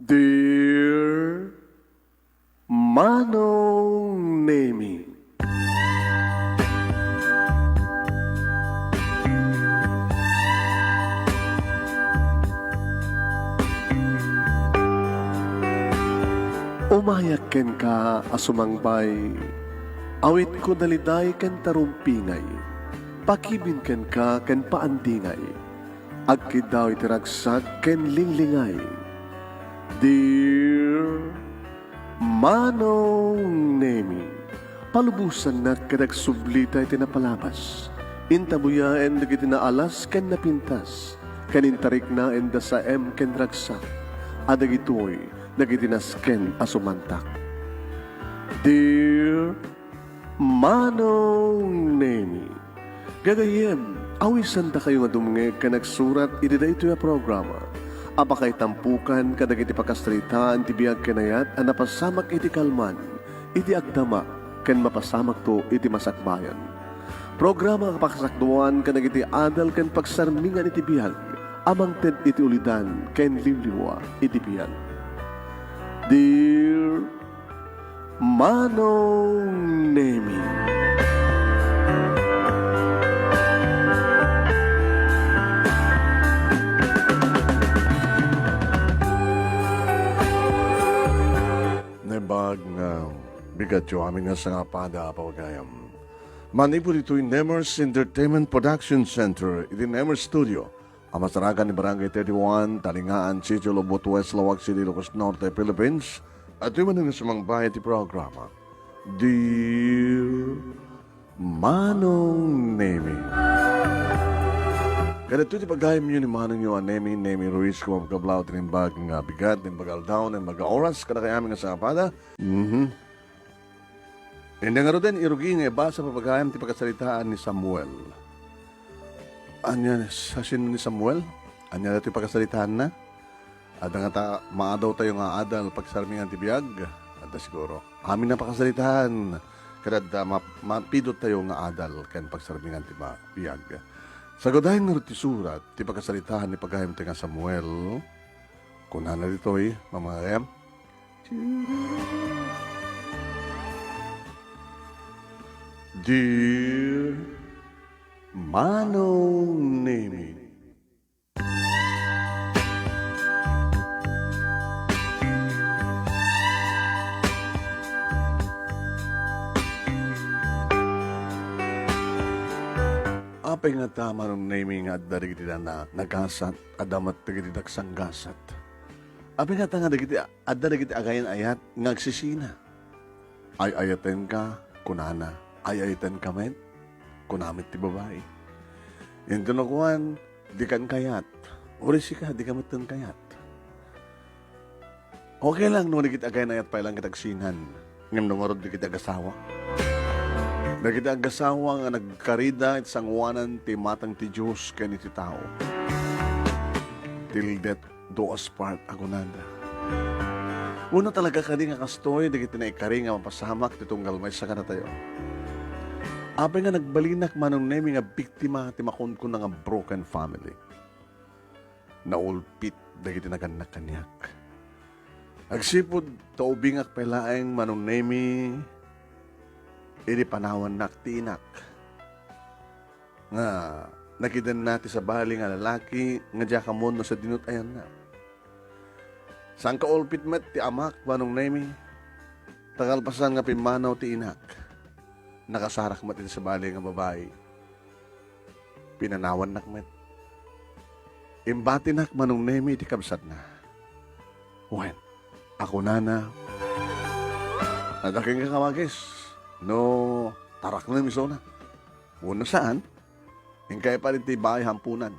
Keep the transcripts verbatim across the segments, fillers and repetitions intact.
Dear Manong Nemi. Umayak kenka a sumangbay, awitko daliday ken tarumpingay, pakibin kenka ken paandingay. Agkiddaw iti ragsak ken linglingay. Dear Manong Nemi, palubosannak ket agsublita iti napalabas. Intabuyaen dagiti naalas ken napintas, ken intariknaen da saem ken ragsak, a dagitoy dagiti nasken a sumantak. Dear Manong Nemi, gagayyem, awisandakayo nga dumngeg ken agsurat iti daytoy a programa a pakaitampokan kadagiti pakasaritaan ti biag ken ayat a napasamak iti kalman, iti agdama, ken mapasamakto iti masakbayan. Programa a pakasakduan kadagiti adal ken pagsarmingan iti biag a mangted iti ulidan ken liwliwa iti biag. Dear Manong Nemi. Naimbag nga bigatyo amin nga sangapada a pagayam. Manipud ditoy Nemers Entertainment Production Center, iti Nemers Studio, a masarakan ni Barangay thirty-one, Talingaan, City of Lobot, West Laoag City, Ilocos Norte, Philippines, adtoy manen nga sumangbay iti programa. Dear Manong Nemi. Kadagitoy ti pagayamyo ni Manongyo a Nemi, Nemi Ruiz, kumabkablaw ti naimbag nga bigat, naimbag aldaw, naimbag a oras, kadakayamin nga sangapada. Mhm. Indi ngaruden, irugi nga ibasa pagayam ti pakasaritaan ni Samuel. Ania, siasino ni Samuel? Ania datoy pakasaritaanna? Adda ngata maadawtayo nga adal pagsarmingan ti biag? Adda siguro. Amin a pakasaritaan, ket adda ma-, mapidottayo nga adal ken pagsarmingan ti ba-, biag. Sagudayen ngarud ti surat ti pakasaritaan ni pagayamtayo nga Samuel. Kunana ditoy, mamagayam. Dear Manong Nemi. Apay ngata, Manong Nemi, nga adda dagiti na-, nagasat, adda met dagiti dagsanggasat? Apay ngata nga dagiti, adda dagiti agayan-ayat nga agsisina? "Ay-ayatenka," kunana. "Ay-ayatenka met," kuna met ti babai. Inton no kuan, "Dikan kayat." Uray sika, dika metten kayat. Okay lang no dagiti agayan-ayat pay lang ket agsinan. Ngem no ngarud dagiti agasawa. Dagiti agasawa nga nagkarida iti sangoanan ti imatang ti Dios ken iti tao. Till death do us part, agunada. Wenno talaga kadi nga kastoy dagiti naikari nga mapasamak ti tunggal maysa kadatayo? Apay nga nagbalinak, Manong Nemi, nga biktima ti makunkuna nga broken family? Naulpit dagiti nagannak kaniak. Agsipud ta ubingak pay laeng, Manong Nemi, idi panawannak ti inak nga nakidenna ti sabali nga lalaki nga diak ammon no sadino ti ayanna. Saan kaulpit met ti amak, Manong Nemi, ta kalpasan nga pimmanaw ti inak, nakasarak met iti sabali nga babai. Pinanawannak met. Imbatinak, Manong Nemi, ti kabsatna. Wen, a kunana, "Adda kenka, kabagis, no taraknem isuna. Wenno saan, inkay pay iti baay hampunan."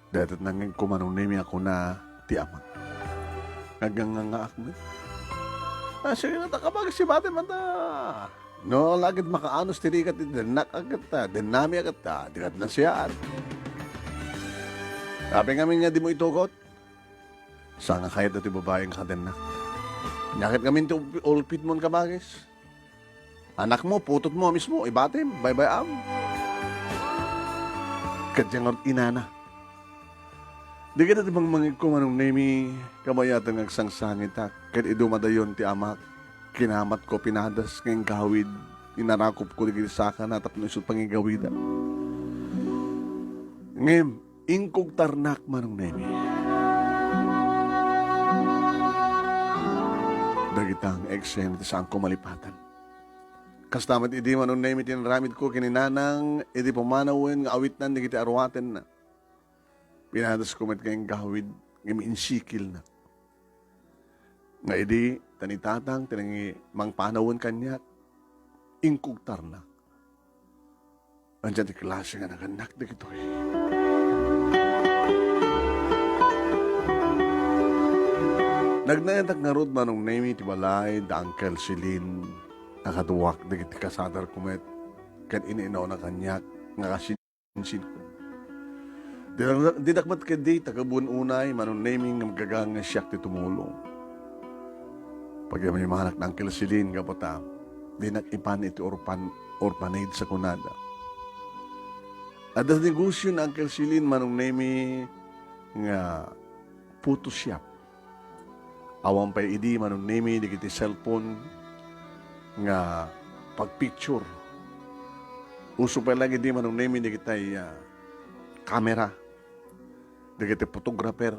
Daytoy nangngegko, Manong Nemi, a kuna ti ama. Nagnganngangaak met. "Ah, sige ngata, kabagis, ibatim ngata. No la ket makaanus ti rigat iti dennak a ket, ah, dennami a ket, ah, dika nasayaat." "Apay ngamin nga dimo itugot? Saan nga kayat datoy babai nga kadennak? Ania ket ngamin ti ulp-, ulpitmon, kabagis? Anakmo, putotmo a mismo, ibatim, baybay-am." Ket diay ngarud inana. Dagiti mangmangegko, Manong Nemi, kabayatan nga agsangsangitak, ket idi umadayon ti amak, kinamatko, pinades nga inggawid, inarakopko dagiti sakana tapno isu ti pangigawida. Ngem, inkugtarnak, Manong Nemi. Dagita nga eksena ti saanko malipatan. Kasta met idi, Manong Nemi, ti inaramidko ken ni Nanang idi pumanawen nga awitnan dagiti aruatenna. Pinadesko met nga inggawid, ngem insikilnak. Nga idi, ta ni Tatang ti nangi-, mangpanawen kaniak, inkugtarnak. Ania ti klase nga nagannak dagitoy? Nagnaedak ngarud, Manong Nemi, ti balay da Uncle Celine a kaduak dagiti kasadarko met ket in-inawna kaniak nga kasin-, sinko. Dinak, dinak met ketdi takabuen unay, Manong Nemi, nga magagang nga siak ti tumulong. Pagyamanak ni Uncle Celine gapu ta dinak ipan iti orphan-, orphanage a kunada. Adda negosio ni Uncle Celine, Manong Nemi, nga photo shop. Awan pay idi, Manong Nemi, dagiti cellphone nga pagpicture. Uso pay laeng idi, Manong Nemi, dagiti, ah, camera, dagiti photographer,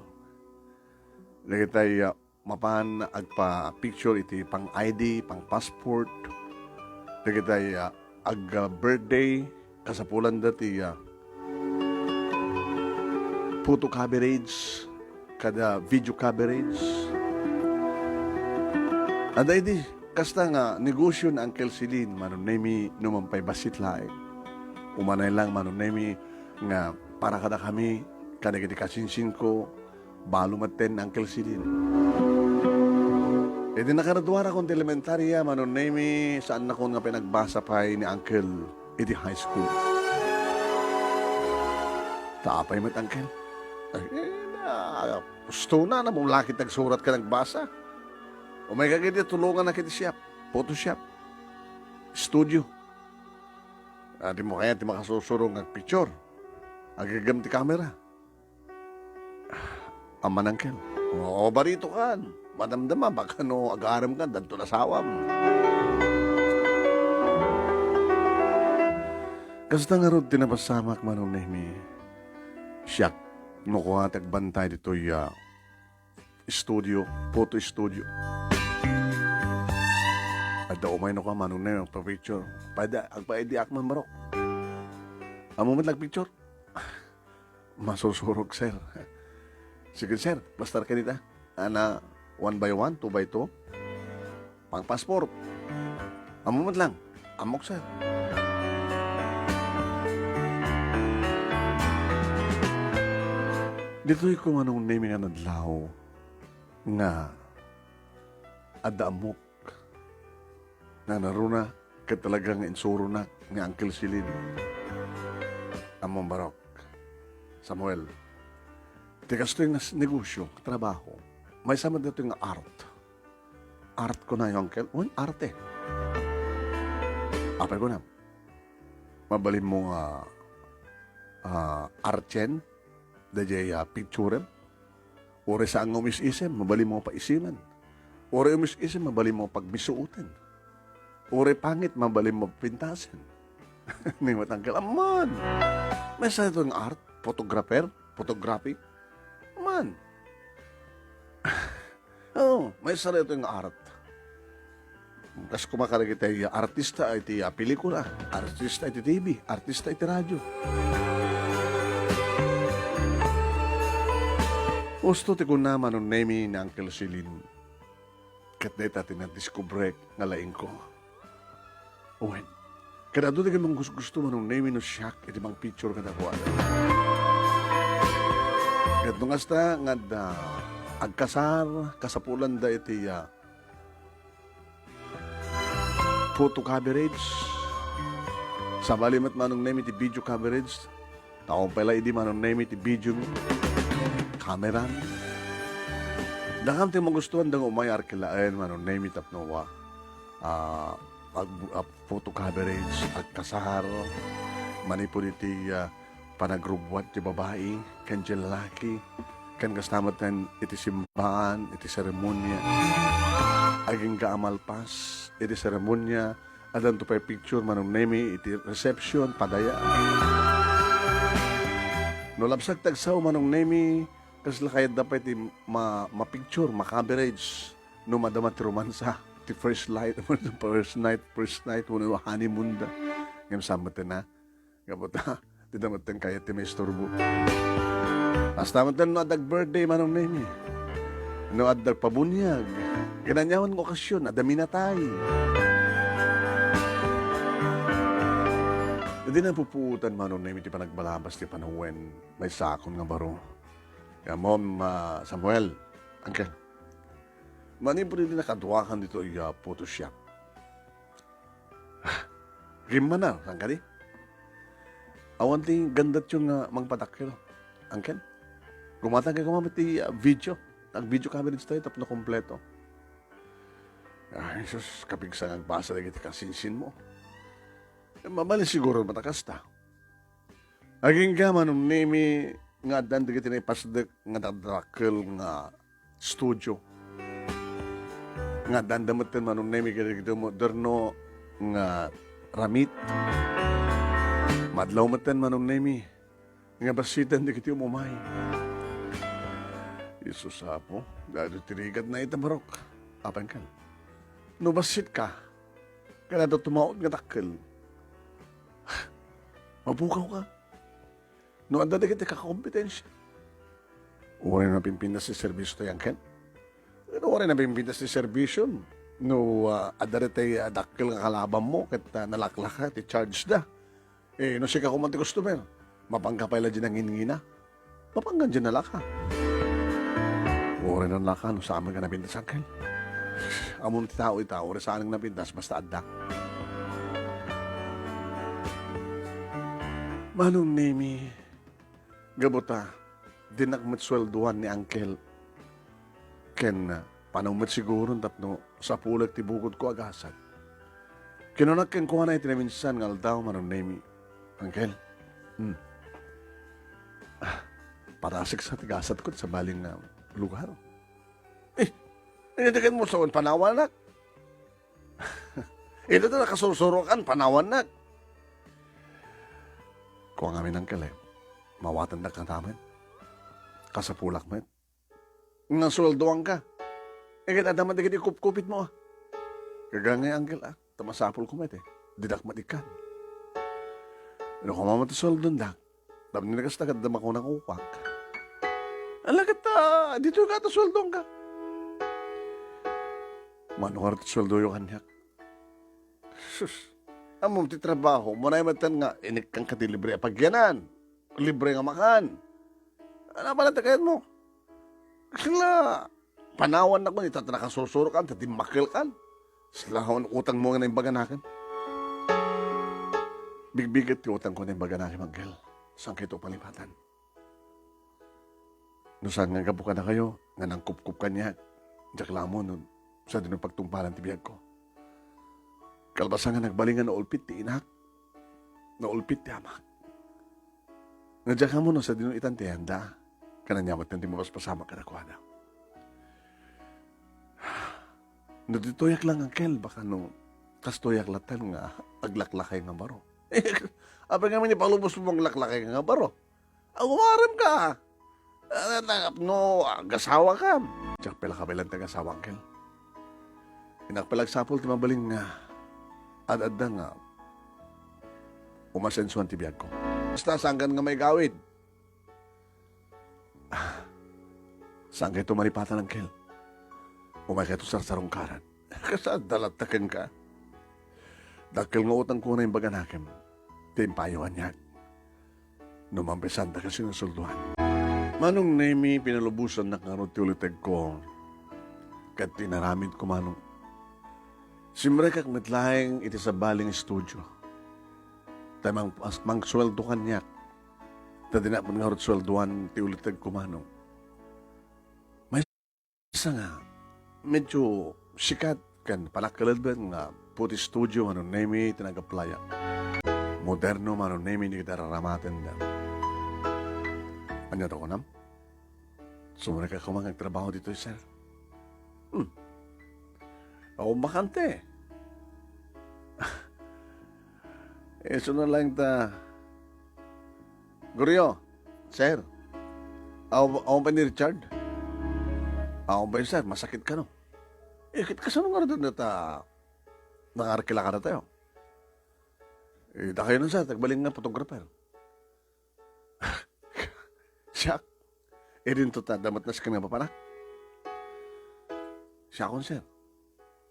dagiti, ah, mapan agpa-picture iti pang-I D, pang-passport, dagiti, ah, ag-birthday, kasapulanda ti, ah, photo coverage, kada video coverage. Adda idi, kasta nga negosio ni Uncle Celine, Manong Nemi, no man pay bassit laeng. Umanay lang, Manong Nemi, nga para kadakami, kadagiti kasinsinko, balo metten ni Uncle Celine. Idi nakaraduarakon ti elementaria, Manong Nemi, saannakon nga pinagbasa pay ni Uncle iti high school. Ta apay met, Uncle? Ay, eh, na, gusto na, na, mula kita agsurat ken agbasa. Umayka ketdi, tulongannak iti shop, photo shop, studio. Ah, dimo kayat ti makasursurong nga agpicture? Agigem ti camera. Amman, Uncle. Oo, barito kan. Madamdama, baka no agarem kan, dadton asawam. Kasta ngarud ti napasamak, Manong Nemi. Siak, no kua ti agbantay ditoy, ah, studio, photo studio. Adda umay no kua, Manong Nemi, agpa-picture. Pwede, agpa-I D ak man, barok. Ammo met nagpicture? Masursurok, sir. Sige, sir. Plastar ka dita. Ana, one by one, two by two. Pang-passport. Ammo met lang. Ammok, sir. Ditoy ko, Manong Nemi, nga nadlaw nga adda ammok. Nanaruna ket talaga nga insuronak ni Uncle Celine. Ammom, barok, Samuel, ti kastoy nga s-, negosio, trabaho, maysa met daytoy nga art. Art, kunayo, Uncle? Wen, arte. Apay kunam? Mabalinmo nga, ah, artien daydiay, ah, picturem? Uray saan nga umis-isem, mabalinmo nga paisimen. Uray umis-isem, mabalinmo nga pagmisuoten. Uray pangit, mabalinmo nga pintasen. Ni met, Uncle, amman. Maysa daytoy nga art, photographer, photography. Amman. Oo, maysa daytoy nga art. Kas koma kadagiti artista iti, ah, pelikula, artista iti T V, artista iti radyo. Usto ti kuna, Manong Nemi, ni Uncle Celine. Ket dayta ti nadiskubrek nga laingko. Wen, ket adu dagiti manggugusto, Manong Nemi, no siak iti mangpicture kadakuada. Ket no kasta nga adda agkasar, kasapulanda iti, ah, photo coverage. Sabali met, Manong Nemi, ti video coverage. Taon pay la idi, Manong Nemi, ti video mi. Camera mi. Dakam ti magustuhan da nga umay arkilaen, Manong Nemi, tapno, ah, ag-, ah, photo coverage, agkasar, manipud iti, ah, panagrubbuat ti babai ken ti lalaki. Ken kasta metten iti simbaan, iti seremonia. Agingga a malpas iti seremonia, addanto pay picture, Manong Nemi, iti reception, padaya. No labsak ti agsao, Manong Nemi, kasla kayatda pay ti ma-, ma-picture, ma-coverage, no madama ti romansa, ti first light, first night, first night, wenno honeymoon da. Ngem saan metten a, gapu ta, dida metten kayat ti maisturbo. Kasta metten no adda birthday, Manong Nemi. No adda pabuniag. Ken aniaman nga okasyon, adda minatay. Dina pupuotan, Manong Nemi, ti panagbalabas ti panawen, maysa a kon nga baro. Kaya mo, ah, Samuel, Uncle, manipud idi nakaduakan ditoy, ah, photo shop. Rimmana, saan kadi? Awan ti gandatyo nga mangpadakkel, Uncle? Gumatang kayo koma ti, ah, video. Ag-video coverage tayo, tapno kompleto. Ay, sus, kapigsa nga agbasa dagiti kasinsinmo. Eh, mabalin siguro met a kasta. Agingga, Manong Nemi, nga addan dagiti naipasdek nga dakdakkel nga studio. Nga addanda metten, Manong Nemi, kadagiti moderno nga ramit. Madlaw metten, Manong Nemi, nga bassiten dagiti umumay. Jesus, Apo, daytoy ti rigatna ita, barok. Apo, Uncle, no bassitka, ken adda tumaud nga dakkel, mapukawka. No adda dagiti kakompetensia, uray napimpintas ti serbisiotayo, Uncle. No uray napimpintas ti serbision, no, ah, adda daytay, ah, dakkel nga kalabanmo ket, ah, nalaklaka ti charge da. Eh, no sika koma ti customer, mapanka pay la diay nangingina. Mapanka diay nalaka. Uray nalaka no saan met nga napintas, Uncle. Ammom ti tao ita, uray saan nga napintas, basta adda. Manong Nemi, gapu ta, dinak met sueldoan ni Uncle. Ken, ah, panaw met siguron tapno sapulek ti bukodko a gasat. Kinunak kenkuana iti naminsan nga aldaw, Manong Nemi, Uncle, hmm, ah, parasek sa ti gasatko iti sabali nga lugar. Eh, ania ti ket mo, sawen panawanak? Ita ta nakasursurokan, panawannak. Kua ngamin, Uncle, eh, mawatendak katamen. Kasapulak met nga sueldoanka. Eh, ket adda met dagiti kupkupitmo, ah. Gagangay, Uncle, ah. Ta masapulko met, eh. Didak met ikkan. No koma met ti sueldondak, tapno kasta, ket adda makuna nga upak. Ala ket, ah, ditoy ka ta sueldonka. Mano ngarud ti sueldoyo kaniak? Sus, ammom ti trabaho, manay metten nga inikkanka ti libre a pagyanan, libre nga makan. Ano pala ti kayatmo? Sila, panawannak ita ta nakasursurokan, ta dimmakkelkan. Sila, awan utangmo nga naimbaganakem. Bigbiget ti utangko naimbaganakem, Uncle. Saan kayto palipatan? No saan nga gapu kadakayo nga nangkupkop kaniak, diak la ammo no sadino pagtungpalan ti biagko. Kalpasan nga nagbalin nga naulpit ti inak, naulpit ti amak. Nga diak ammo no sadino itan ti ayanda, ken ania met ti mapaspasamak kadakuada. No ditoyak lang, Uncle, baka no kastoyak latta nga aglaklakay nga baro. Apay ngamin ipalubos mo aglaklakay nga baro? Agumarem ka. Ah, tapno agasawakam. Diak pay la kabaelan ti agasawak, Uncle. Innak pay la agsapul ti mabalin nga ad-adda nga umasensoan ti biagko. Basta, saankan nga maigawid. Ah, saan kayto malipatan, Uncle? Umay kayto sarsarungkaran. Kasaan da latta kenka? Dakkel nga utangko nga naimbaganakem ti impayo kaniak. No mampisaanda ka sinusuldoan. Manong Nemi, pinalubosannak ngarud ti ulitegko ket ti inaramidko, Manong. Simrekak met laeng iti sabali nga estudio. Ta mang-, mangsueldo kaniak. Ta dinak met ngarud sueldoan ti ulitegko, Manong. Maysa nga, medyo sikat ken panagkalelbet nga photo studio, Manong Nemi, ti nag-applyak. Moderno, Manong Nemi, dagiti raramatenda. Ania ti kunam? Sumurek a koma nga agtrabaho ditoy, sir. Hmm. Awan bakante. Isu na lang ta. Goryo, sir. Aw, awan pay ni Richard? Awan pay, sir. Masakit kano? Eh, ket kasano nga rin ta nangarakila ka na tayo? Eh, dakayo na, sir. Nagbalin nga photographer. Siak. Idin to ta, damat nasken nga papanak. Siakon, sir.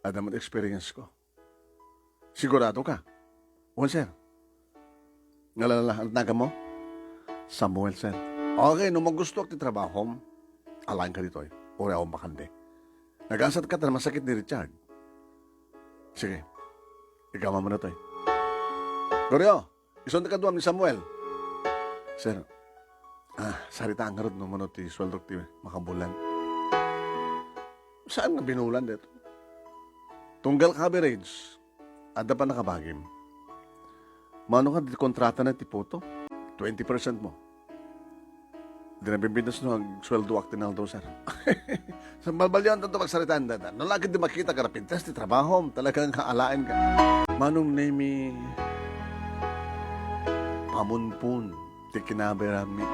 Adda met experience ko. Sigurado ka? Wen, sir. Ngalala, ano tinagan mo? Samuel, sir. Okay, no magustuak ti trabahom, alaen ka ditoy. Uray awan bakante. Nagasat ka ta masakit ni Richard. Sige. Ikaw man muna, toy. Goryo, isun ti kaduam ni Samuel. Sir, ah, saritaan ngarud no mano ti sueldok ti makabulan. Saan nga binulan dito? Tunggal coverage, adda pa nakabagim. Mano nga di kontrata na ti puto? Twenty percent mo. Di na bimbintas no agsueldoak ti naldo, sir. Sa balbalian tanto pagsaritaan data. No lagi di makita ka napintas ti trabaho, talagang kaalaen ka. Manong Nemi, pamunpon ti kinaberami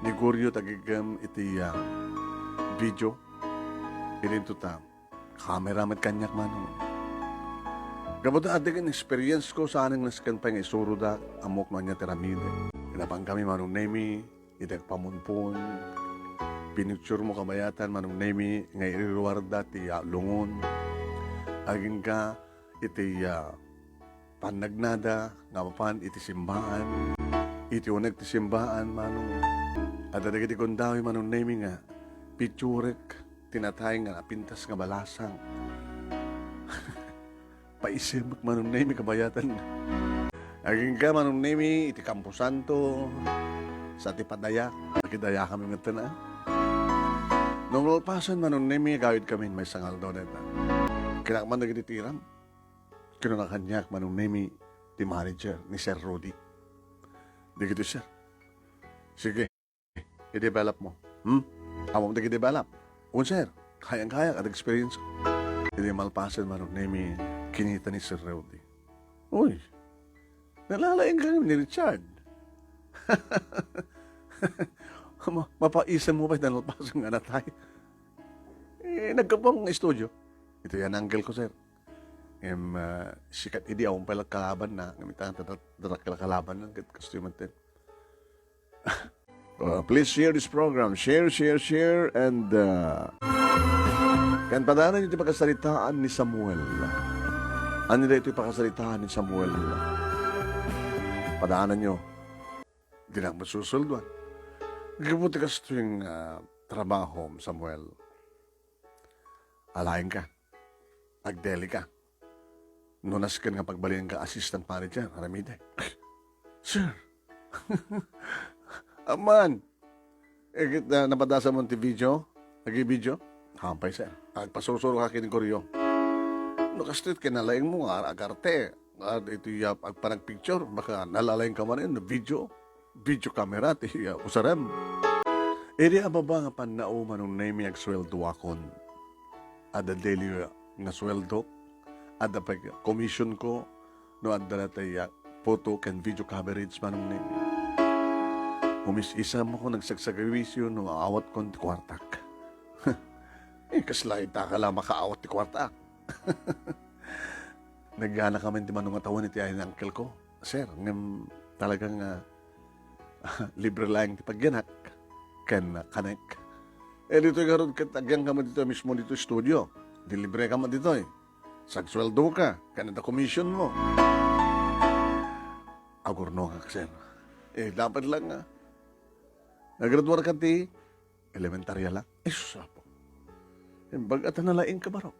ni Goryo tagigem iti, ah, video. Idin to ta, camera met kaniak, Manong. Gapu ta adda ken experience ko, saan nga nasken pay nga isurodak, ammok no ania ti aramidek. Napan kami, Manong Nemi, iti agpamunpon. Pinicture mo kabayatan, Manong Nemi, nga iriruarda ti, ah, lungon. Agingga iti, ah, pannagnada nga mapan iti simbaan. Iti uneg ti simbaan, Manong, adda dagiti gundaway, Manong Nemi, nga picturek ti natay nga napintas nga balasang. Paisemek, Manong Nemi, kabayatan. Agingga, Manong Nemi, iti Camposanto, sa ti padayak, nakidayakami met ten, a. No malpasen, Manong Nemi, agawidkami maysa nga aldaw dayta. Kinakam man dagiti tiram. Kinuna kaniak, Manong Nemi, ti manager ni Sir Rudy. Dagitoy, sir. Sige, i-develop mo. Hmm? Ammom dagiti develop. Wen, sir. Kayang-kaya, ket experience ko. Idi malpasen, Manong Nemi, kinita ni Sir Rudy. Uy, nalalaing ka ni Richard. Ma-, mapaisem mo pay nalpasen nga natay. Eh, nagkapang studio. Ito yan, uncle ko, sir. Em, ah, sikat idi awan pay la kalabanna, ngem ita, dadak-, dadak-, kalabanna, ket kastoy met ten. Uh, please share this program. Share, share, share, and, uh, ken padaananyo ti pakasaritaan ni Samuel. Ania daytoy pakasaritaan ni Samuel? Padaananyo. Dinak masusulduan. Gapu ti kastoy nga, ah, trabaho, Samuel. Alaenka. Agdeli ka. No nasken nga pagbalinenka assistant manager, aramidek. Sir. Aman. Eh, ket, ah, napadasam mo ti video? Nag-video? Hampay, sir. Agpasursuro ka ken Goryo. No kastoy ket nalaing mo nga agarte. Nga iti, ah, agpanagpicture, baka nalalaing ka man, eh, no video. Video camera ti, ah, usarem. Idi a baba nga pannao, Manong Nemi, agsueldoakon. Adda daily nga sueldo, adda pay commission ko, no adda dayta, ah, photo ken video coverage, Manong Nemi. Umis-isam ako, nagsagsagawisyo no awatkon ti kuartak. Eh, kasla ita ka la makaawat ti kuartak. Nagana kami ti manong a tawen iti ayan ni uncle ko, sir, ngem talagang, ah, libre laeng ti pagyanak ken, ah, kanek. Eh, ditoy garud ket agyan kami ditoy mismo ditoy studio. Di libre ka man ditoy. Sagsueldo ka, ken adda commission mo. Agurnongak, sir. Eh, dapat lang, ah, nagraduar ka ti elementarya lang. Ay, sus, Apo. Imbag a ta nalaing ka, barok.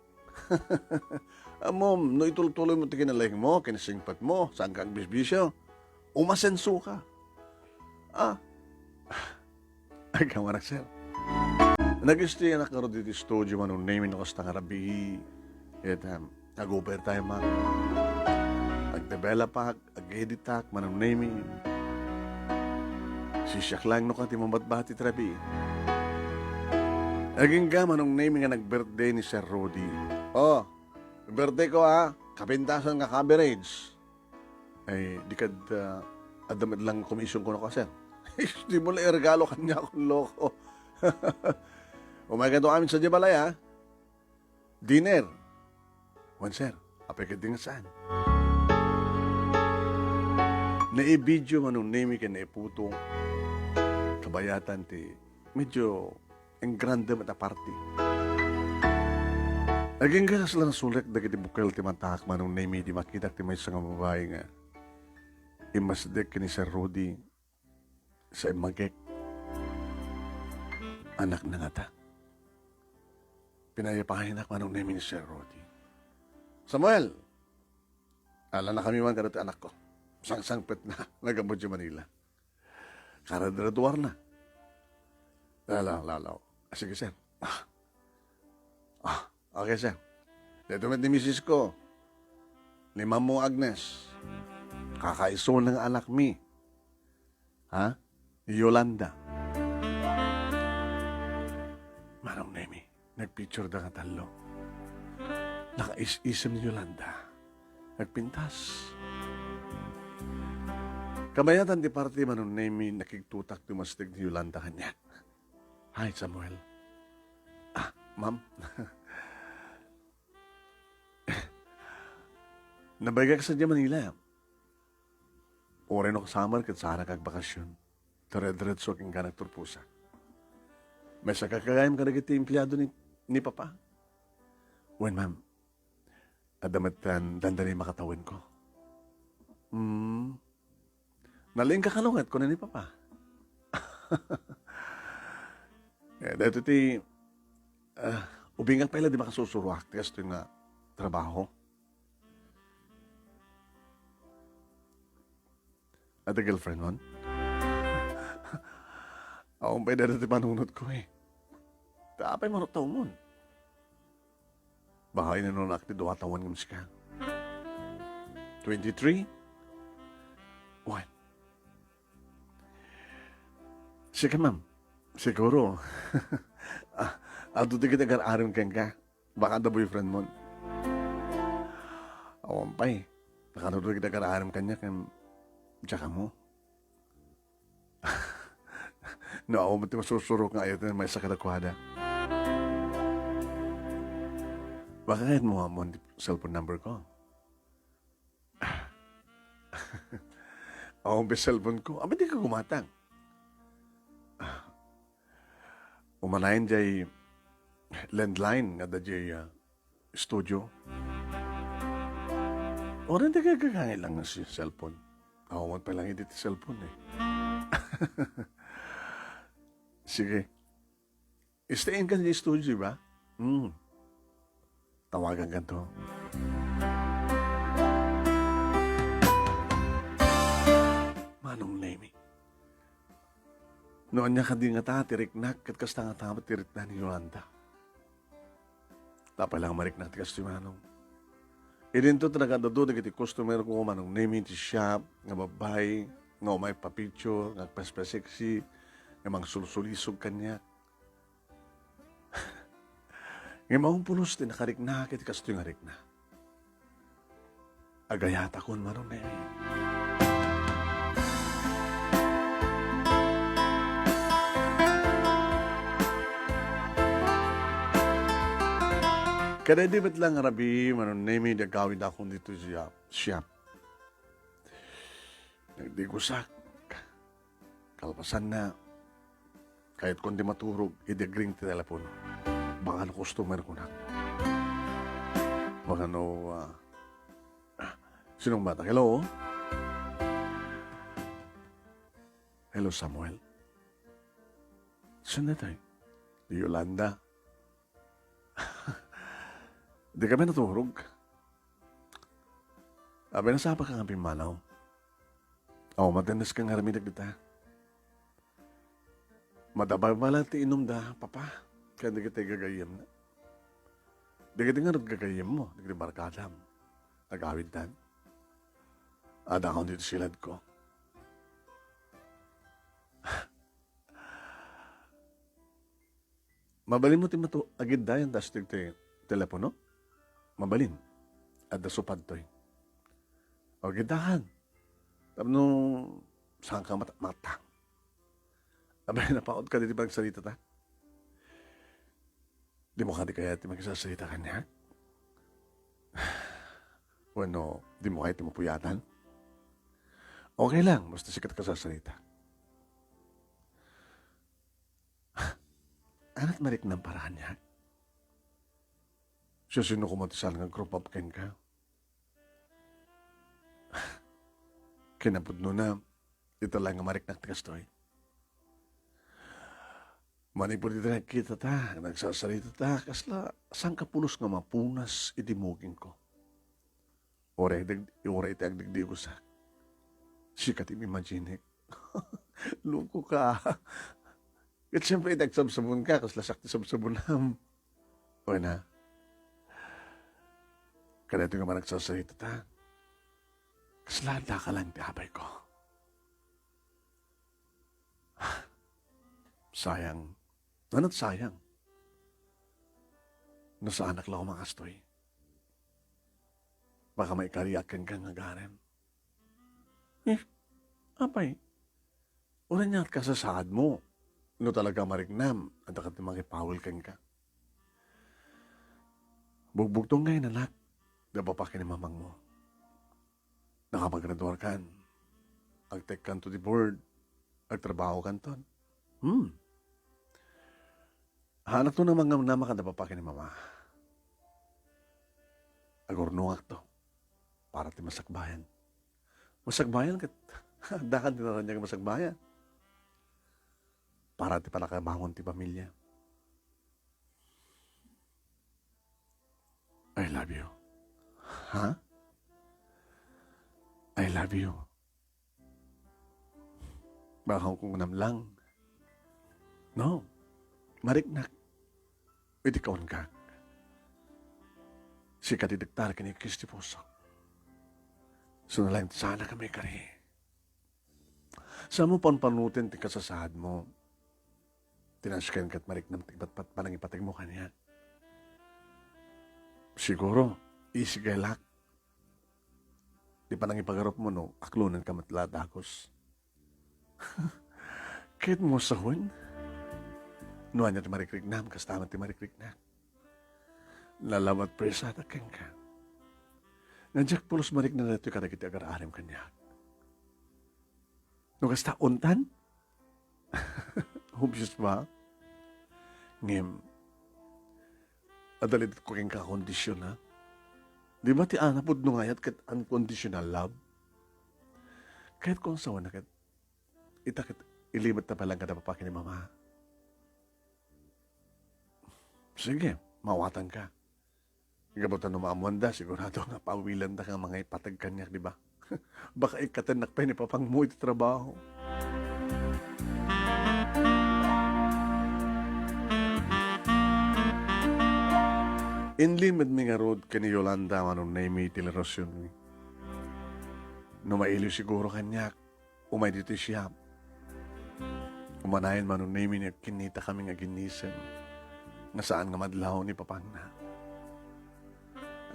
Ammom, no itultuloy mo ti kinalaing mo, ken singpet mo, saan ka agbisbisyo, umasenso ka. Ah. Agkamanak, sir. Nag-stay anak ngarud iti studio, Manong Nemi, no kasta nga rabii. Ket, um, nag-overtime ak. Nag-develop ak. Ag-editak, Manong Nemi. Sisiak laeng no kadi mabatbati ti rabii. Agingga, Manong Nemi, nga nag-birthday ni Sir Rudy. Oh, birthday ko, ha? Kapintasan nga coverage. Ay, di kad, ah, adda met lang commission kuno ka, sir. Di mo lang iregalo kaniak, loko. Umaykayo amin sadiay balay, ha? Dinner. Wen, sir, apay ketdi nga saan? Naibidio, Manong Nemi, ken naiputong. Kabayatan ti medyo engrande met a party. Agingga, kasla nasulek dagiti bukel ti matak, Manong Nemi, idi makitak ti maysa nga babai nga immasdek ken ni Sir Rudy. Sa immagek, anakna ngata. Pinaypaaynak, Manong Nemi, ni Sir Rudy. "Samuel, alanakami man kadagiti anakko. Sangsangpetna, nag-ammo idiay Manila. Karadgraduarna." "Lalaw, lalaw. Ah, sige, sir." Ah. Ah, okay, sir. Daytoy met ni misis ko. Ni Ma'am mo, Agnes. Kakaisuna nga anakmi. Ha? Ni Yolanda. Manong Nemi, nagpicture da nga tallo. Nakais-isem ni Yolanda. Nagpintas. Kabayatan ti party, Manong Nemi, nakigtutak ti mastig ni Yolanda kaniak. "Hi, Samuel." "Ah, ma'am." "Nabaygak sadiay Manila. Uray no kasama ket saanka agbakasyon. Dire-diretso kenka nagturposa. Maysa ka gayam kadagiti empleado ni, ni Papa?" "Wen, ma'am. Adda met dandani makatawenko." "Hmm. Nalaingka kano ket," kuna ni Papa. Eh, daytoy ti, ah, ubingak pay la idi makasursuroak ti kastoy nga trabaho. Adda girlfriendmon? Awan pay dayta ti panunotko, eh. Ta apay man tawmon? Baka inanunak ti dua a tawen ngem sika. Twenty-three? Wen. Sika, ma'am. Siguro. Ah, adu ti agar-arem kenka. Baka adda boyfriendmon. Awan pay. Nakano ti agar-arem kaniak ken diak ammo. No, awan met ti masursurok nga ayaten maysa kadakuada. Baka kayatmo nga ammoan ti cellphone number ko? Awan pay cellphone ko. Apay dika gumatang? Umanayon diay landline nga adda diay, ah, studio. Uray, dika agkakangit lang nga si cellphone. Awan pay lang idi ti cellphone, eh. Sige. Stay in ka sa studio, ba? Hmm. Tawagan ka to. Manong Nemi. No ania kadi ngata ti riknak, ket kasta ngata met ti rikna ni Yolanda. Apay la nga mariknak ti kastoy, Manong? Idinto ti nagad-adu dagiti customer ko, Manong Nemi, ti shop nga babbai nga umay pa-picture, nga agpaspa-sexy, nga mangsulsulisog kaniak. Ngem awan pulos ti nakariknak iti kastoy nga rikna. Agayatakon, Manong Nemi. Kada idi met la nga rabii, Manong Nemi, idi agawidakon ditoy shop. Nagdigusak. Kalpasanna, kayatkon ti maturog idi agring ti telepono. Baka no customer kunak. Baka no, ah, ah, sinong bata? Hello? Hello, Samuel? Sino daytoy? Yolanda. Dika met naturog? Apay, nasapaka nga pimmanaw? Aw, matenneska nga aramidek dita. Madabay pay la ti inumda, Papa, ken dagiti gagayyemna. Dagiti ngarud gagayyemmo, dagiti barkadam, agawidtan. Adda kano ditoy siladko. Mabalinmo ti matu-, agiddayan ta astig ti telepono? Mabalin. Adda supadtoy. O, agiddakan. Tapno saanka mat-, matang. Abay, napaot ka ditoy pagsaritata. Dimo kadi kayat ti makisarsarita kaniak? Wenno, dimo kayat ti mapuyatan? Okay lang, basta sika ti kasarsarita. Ania ti mariknam para kaniak? Siasino koma ti saan nga group up kenka? Kinapudnona, ita laeng nga mariknak ti kastoy. Manipud iti nagkitata, nagsarsarita ta, kasla sangkapulos nga mapunas iti mukingko. Uray agdag-, uray iti agdigdigosak. Sika ti imagine. Loko ka. Ket siyempre, iti agsabsabon ka, kasla siak ti sabsabonam. Uy na. Kadaytoy nga panagsarsarita ta. Kasla adda ka laeng ti apay ko. Sayang. Nanat sayang. No saanak la koma kastoy. Baka maikariak kenka nga agarem. Eh, apay, uray nia kasasaadmo. No talaga mariknam, adda ka ti makipawil kenka. Bugbugto ngay, anak, da papakini mamangmo. Nakapaggraduarkan. Agtekkanto ti board. Agtrabahokanton. Hmm. Haanakto nga mangnamnama kada papakini mama. Agurnongakto. Para ti masakbayan. Masakbayan ket addakan ti naraniag a masakbayan. Para ti panakabangon ti pamilia. I love you. Ha? I love you. Baka kunam lang. No. Mariknak. Iti kaunka. Sika ti dektar ken ikis ti puso. Saan laeng sana kami kari. Saan mo panpanuten ti kasasaadmo? Ti nasken ket mariknam ti patpat panangipategmo kaniak. Siguro, isigelak. Ti panangipagarupmo no, aklonenka met la dagus. Ket mo sawen? No ania ti marikriknam, kasta met ti marikriknak. Nalabat presada kenka. Nga diak pulos marikna daytoy kadagiti agar-arem kaniak. No kasta, untan? Obvious ba? Ngem, adda la idi kenka a kondisyon, ha? Di ba ti anayon no nga ayat ket unconditional love? Kayatko nga sawen ket ita ket ilimettayo pay laeng kada papakini mama. Sige, maawatanka. Gapu ta no maammoanda, sigurado nga pawilanda nga mangipategmo kaniak, di ba? Baka ikkatennak pay ni papangmo iti trabaho. Inlimedmi ngarud ken ni Yolanda, Manong Nemy, ti relasionmi. No mailiw siguro kaniak, umay ditoy siak. Umanayon, Manong Nemy, nga kinnitakami nga aginnisem nga saan nga madlaw ni papangna.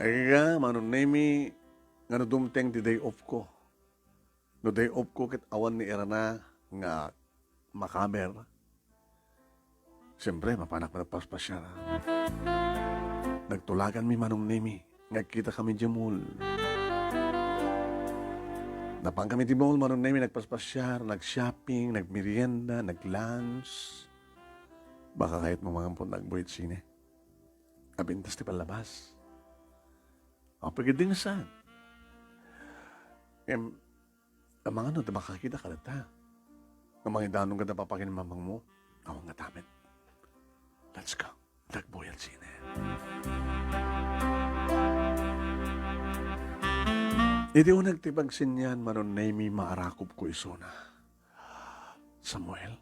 Agga, Manong Nemy, nga no dumteng ti day off ko. No day off ko ket awan ni Irana nga makaber. Siyempre, mapanak met nagpaspasiar. Nagtulaganmi, Manong Nemy, nga agkitakami idiay mall. Napankami idiay mall, Manong Nemy, nagpaspasiar, nag-shopping, nagmerienda, nag-lunch. Baka kayatmo nga ampon agbuy iti sine. Napintas ti pallabas. Apay ketdi nga saan? Em, Amangan no, ta makakita ka latta. Nga mangidanon kada papakini mamangmo. Awan nga tamen. Let's go. Dagboy iti sine. Iti uneg ti pagsinian, Manong Nemy, maarakop ko isuna. Samuel,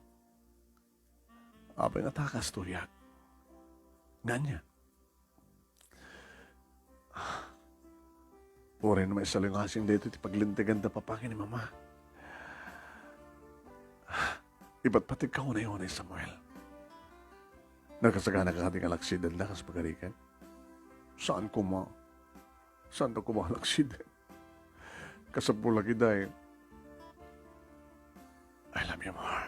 apay nga ta kastoyak? Ngania? Uray no maisalingasing daytoy ti paglintegan da papakini mama. Ipatpategka unay-unay, Samuel. Nakasaganaka kadi nga alaksidenna kas pagarigan? Saan koma. Saanta koma alaksiden. Kasapulak ida, eh. I love you more.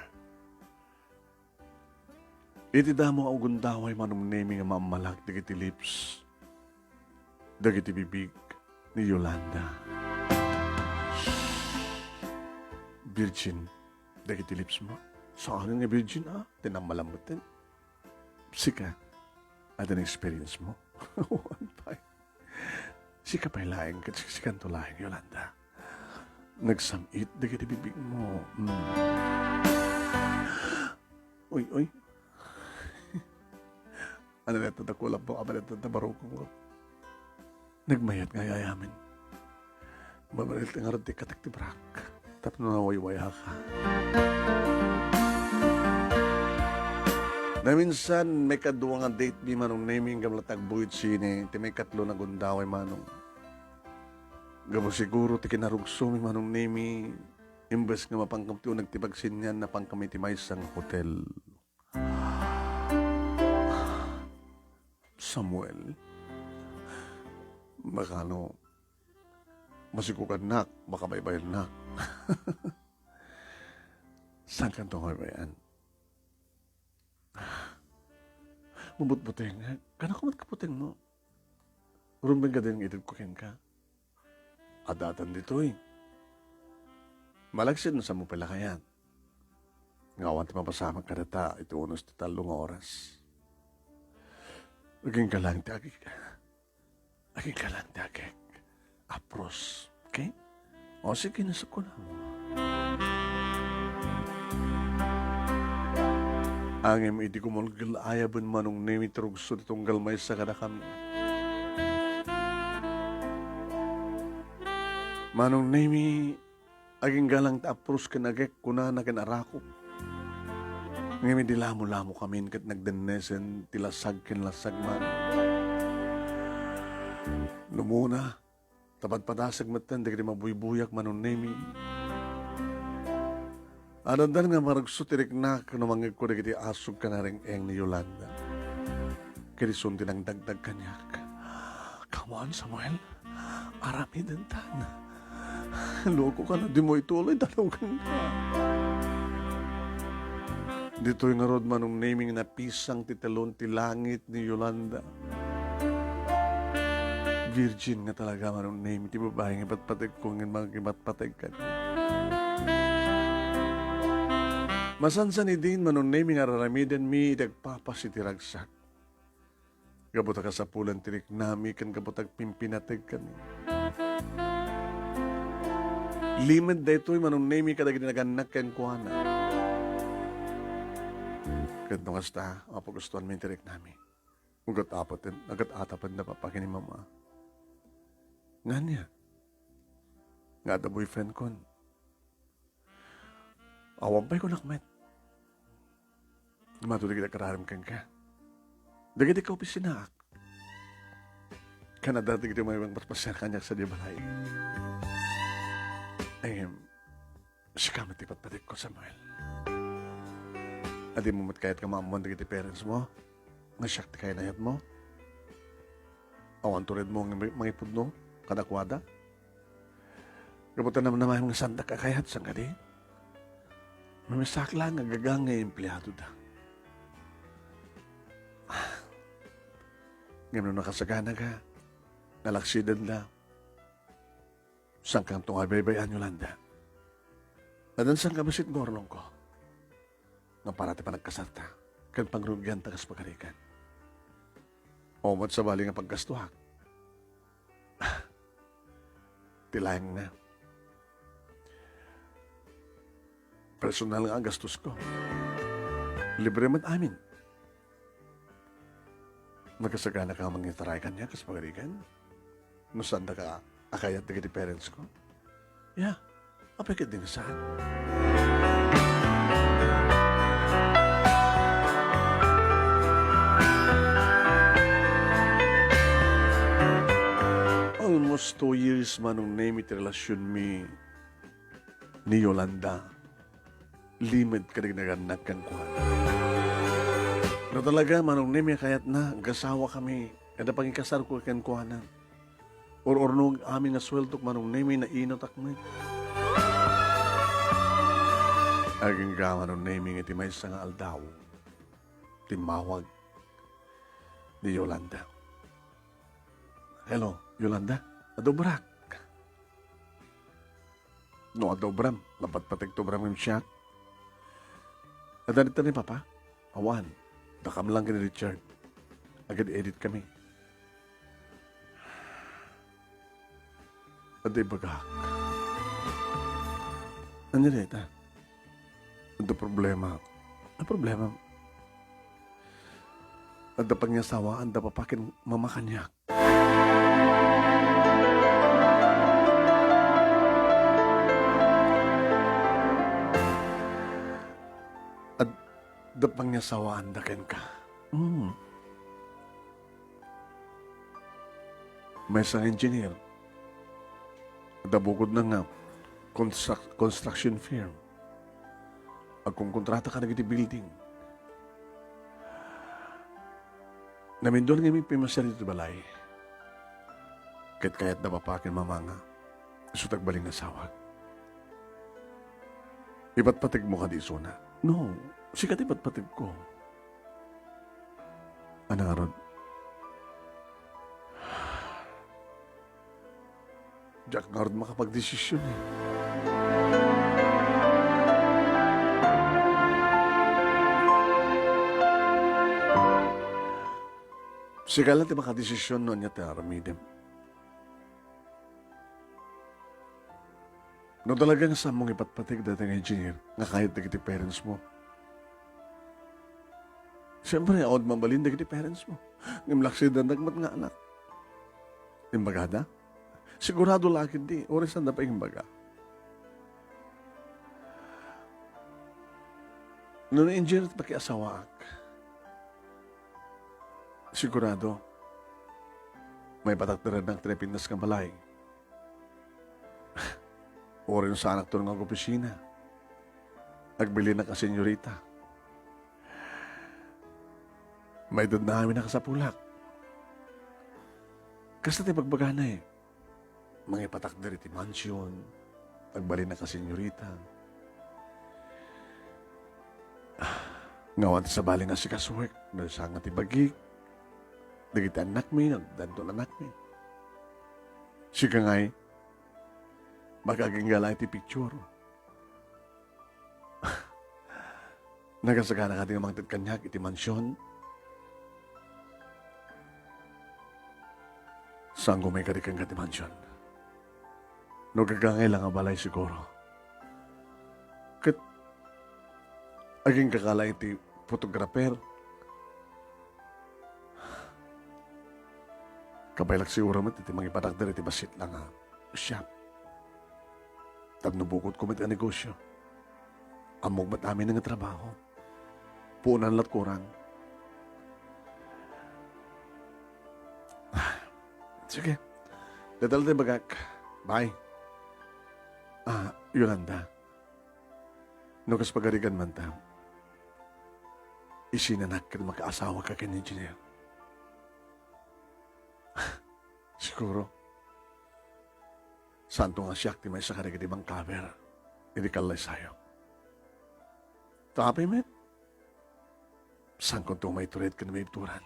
Iti damo a ugundaway, Manong Nemi, nga maammalak dagiti lips, dagiti bibig ni Yolanda. Virgin dagiti lips mo. Saan nga virgin, ah? Tinammalam mo tin. Sika, adda experience mo? Wan pay. Sika pay laeng, ket sikanto laeng, Yolanda. Nagsam-it dagiti bibig mo. Mm. Uy, uy. Ano na ito, nakulap mo? Ano na ito, nabarukong ko? Nagmayat nga ay-ayamin. Mabalit nga rod ti katek ti brak. Tapno nawaywayaka. Naminsan, maikadua nga date mi, Manong Nemi, ngem la ti agbuy sine, ti maikatlo nga gundaway, Manong. Gapu siguro ti kinarugsomi, Manong Nemi, imbes nga mapankam ti uneg ti pagsinyan, napankami ti maysa nga hotel. Samuel, baka no, masikugannak, makabaybayannak. Saankanto nga baybayan? Mabutbuteng, eh. Kanako met kaputeng mo. Rumbeng ka din nga itedko kenka. Adatan ditoy. Malagsid no saan mo pay la kayat. Nga awan ti mapasamak kadata iti unos ti tallo nga oras. Aginggalang ti agik. Aginggalang ti agik. Apros. Okay? O, sige, nasukko na. Ngem idi gumulgul-ayaben Manong Nemi ti rugso ti tunggal maysa kadakami. Manong Nemi, aginggalang ti apros ken agek, kunana ken arakop. Ngem idi lamo-lamokamin ket nagdennesen ti lasag ken lasag man. Numuna, ta padpadasek metten dagiti mabuybuyak, Manong Nemi. Addan nga marugso ti riknak no mangngegko dagiti asug ken areng-eng ni Yolanda. Ket isun ti nangdagdag kaniak. Come on, Samuel. Aramidentan. Loko ka na, dimo ituloy, dalugen ka. Ditoy ngarud, Manong Nemi, nga napisang ti telon ti langit ni Yolanda. Virgin nga talaga, Manong Nemi, ti babai nga ipatpategko ngem mangipatpateg kaniak. Masansan idin, Manong Nemi, nga ar-aramidenmi iti agpapas iti ragsak. Gapu ta kasapulan ti riknami ken gapu ta agpimpinateg kaniak. Limed daytoy, Manong Nemi, kadagiti nagannak kenkuana. Ket no kasta, mapagustoanmi ti riknami. Ugat apaten, ugat atapen da papa ken ni mama. Ngania? Nga adda boyfriend kon. Awan pay kunak met. Matuloy kita kararem kenka. Dagiti kaopisinaak. Kanada dagiti may paspasiar kaniak sadi balay. Em, sika met ti patpategko, Samuel. Adi mo met kayat nga maammuan dagiti parents mo? Nga siak ti kainayat mo? Awan tured mo nga mangipudno kadakuada? Gapu ta namnamaem nga saandak a kayat, saan kadi? Mamisaak laeng nga gagang nga empleadoda. Ngem no nakasaganaka, nalaksidenka, saankanto nga baybay-an, Yolanda? Nadansan ka bassit nga urnongko nga para ti panagkasarta ken pangrugianta kas pagarigan. O met sabali nga paggastuak. Ti laeng na. Personal nga agastosko. Libre met amin. Nakasaganaka nga mangitaray kaniak kas pagarigan? No saandaka a kayat dagiti parents ko? Ya, apay ket di nga saan? Almost two years, Manong Nemi, ti relasyonmi ni Yolanda. Limed kadagiti nagannak kenkuana. No talaga, Manong Nemi, kayatna, agasawakami, adda pangikasarko kenkuana. Ur-urnog amin nga sueldok, Manong Nemi, nainutak met. Agingga, Manong Nemi, nga iti maysa nga aldaw, timmawag ni Yolanda. "Hello, Yolanda? Adda obrak?" "No adda obram, napatpategto obram ngem siak." "Adda dita ni Papa?" "Awan. Dakam lang ken ni Richard. Aged-edit kami." "Adda ibagak." "Ania dayta?" "Adda problema." "A problema?" "Adda pangiasawaan da Papa ken Mama kaniak." "Adda pangiasawaanda kenka?" "Hmm." "Maysa nga engineer. Adda bukodna nga construc-, construction firm. Agkonkontrata kadagiti building. Namindua nga impimasayo ditoy balay. Ket kayat da Papa ken Mama nga isu ti agbalin nga asawak. Ipatpategmo kadi isuna?" "No, sika ti ipatpategko." "Ania ngarud?" "Diak ngarud makapagdesision, eh." "Sika la ti makadesision no ania ti aramidem. No talaga nga saanmo nga ipatpateg dayta nga engineer nga kayat dagiti parents mo, siyempre, awan mabalin dagiti parents mo. Ngem laksidannak met nga anak." Imbagada? Sigurado la ketdi, uray sanda pay imbaga. "No ni engineer ti pakiasawaak, sigurado, maipatakderannak ti napintas nga balay. Uray no saanakto nga agopisina, agbilinnak a senyorita. Maitedna amin a kasapulak." Kasta ti bagbagana, eh. Mangipatakder iti mansion, agbalinnak a senyorita. Nga awan ti sabali nga asikasuek, no saan nga ti bagik, dagiti annakmi, no addanton annakmi. Sika ngay, makagingga laeng iti picture. Nagasagana kadi nga mangted kaniak iti mansion? Saanko maikari kenka ti mansion. No gagangay la nga balay siguro. Ket agingga ka la iti photographer. Kabaelak siguro met iti mangipatakder iti bassit la nga shop. Tapno bukodko met nga negosio. Ammok met amin nga trabaho. Puonan lat kurang. Ah, sige. Dayta la ti bagak. Bye. Ah, Yolanda. No kas pagarigan man ta, isinanak ket makaasawaka ken engineer. Siguro, saanto nga siak ti maysa kadagiti bank cover iti kallaysayo. Ta apay met, saankonto maitured ken maibturan.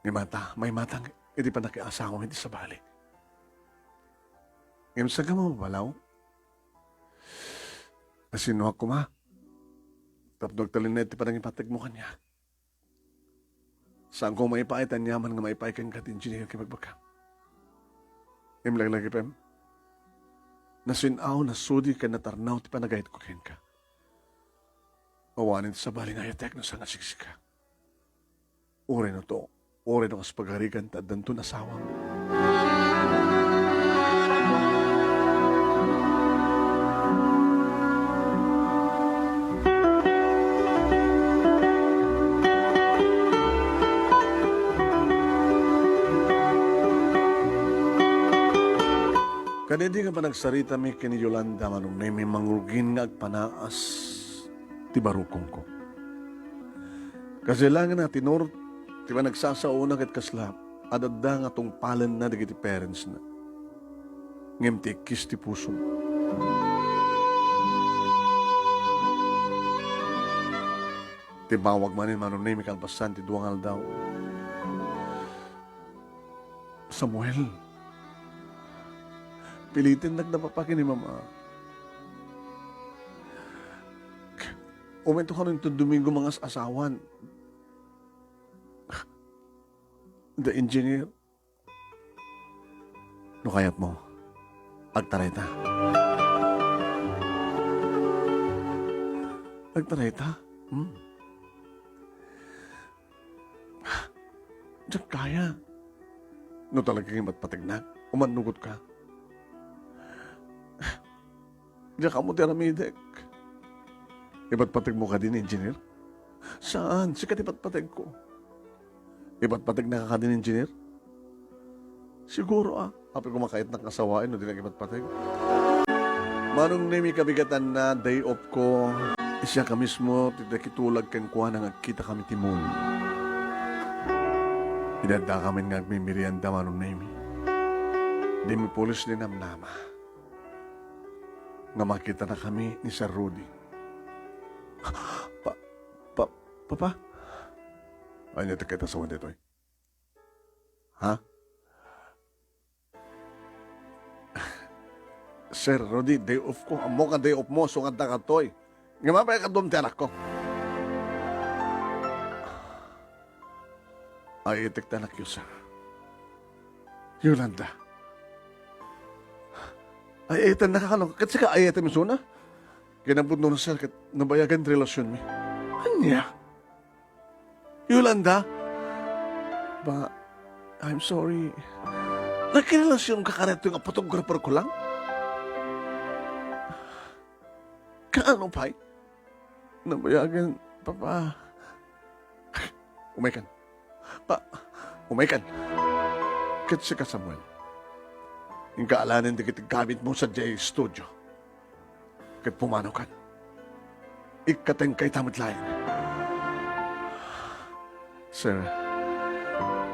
Ngem ata, maimatang iti pannakiasawam iti sabali. Ngem saan nga mapapalaw? Nasinnuak koma tapno agtalinaed ti panangipategmo kaniak. Saanko maipaay ti aniaman nga maipaay kenka ti engineer ken ibagbagam. Ngem laglagipem, nasin-aw, nasudi, ken natarnaw ti panagayatko kenka. Awanen ti sabali nga ayatek no saan nga siksika. Uray no to, uray no kas pagarigan ta addanton asawam. Kadaydi nga panagsaritami ken ni Yolanda, Manong Nemi, mangrugi nga agpanaas ti barukongko. Kasdi laeng a tenor ti panagsasaona ket kasla, ad-adda nga tungpalenna dagiti parentsna. Ngem ti ikkis ti pusom. Timmawag manen Manong Nemi kalpasan ti dua nga aldaw. "Samuel, pilitennak da, Papa, ken ni Mama. Umayto kanon ti Domingo nga as-asawan da engineer. No kayatmo, agtarayta." "Agtarayta? Hmm. Diak kaya. No talaga nga ipatpategnak, umannugotka. Diak ammo ti aramidek." "Ipatpategmo kadi ni engineer?" "Saan, sika ti patpategko." "Ipatpategnaka kadi ni engineer?" "Siguro, a. Apay koma kayatnak nga sawaen no dinak ipatpateg." Manong Nemi, kabigatanna, day off ko. Siak a mismo ti nakitulag kenkuana nga agkitakami ti mall. Idi addakamin nga agmimerienda, Manong Nemi, dimmi pulos ni namnama nga makitanakami ni Sir Rudy. "Pa-, pa-, Papa?" "Ania ti kayatmo a sawen daytoy? Ha?" "Sir Rudy, day off ko. Ammok a day off mo, isu nga adda ditoy. Ngem apay a kaduam ti anakko?" "Ay-ayatek ti anakyo, sir. Yolanda." "Ay-ayatennaka kano? Ket sika, ay-ayatem isuna?" "Kinapudno, sir, ket nabayagen ti relasionmi." "Ania? Yolanda?" "Pa, I'm sorry. Nakirelasionka kaniadtoy nga photographer ko lang?" "Kaano pay?" "Nabayagen, Papa." "Umaykan. Pa, umaykan. Ket sika, Samuel, inka alanen dagiti gamitmo sadiay studio. Ket pumanaw kan. Ikkatengka ita met laeng." "Sir,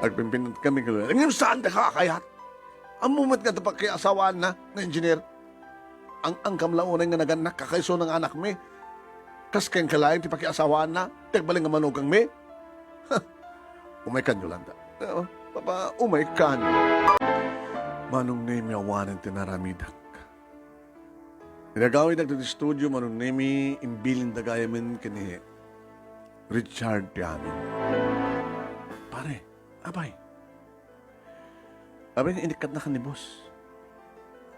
agpimpinnat kami ken Lola. Ngem saandaka a kayat? Ammom met nga adda pakiasawaanna nga engineer. Ang-angkam la unay nga nagannak a kaisuna nga anakmi. Kas kenka laeng ti pakiasawaanna, ti agbalin nga manugangmi?" "Umaykan, Yolanda." "Oo, Papa, umaykan." Manong Nemi, awanen ti naramidak. Idi agawidda ditoy studio, Manong Nemi, imbilinda gayamen ken ni Richard ti amin. "Pare, apay? Apay nga inikkatnaka ni boss?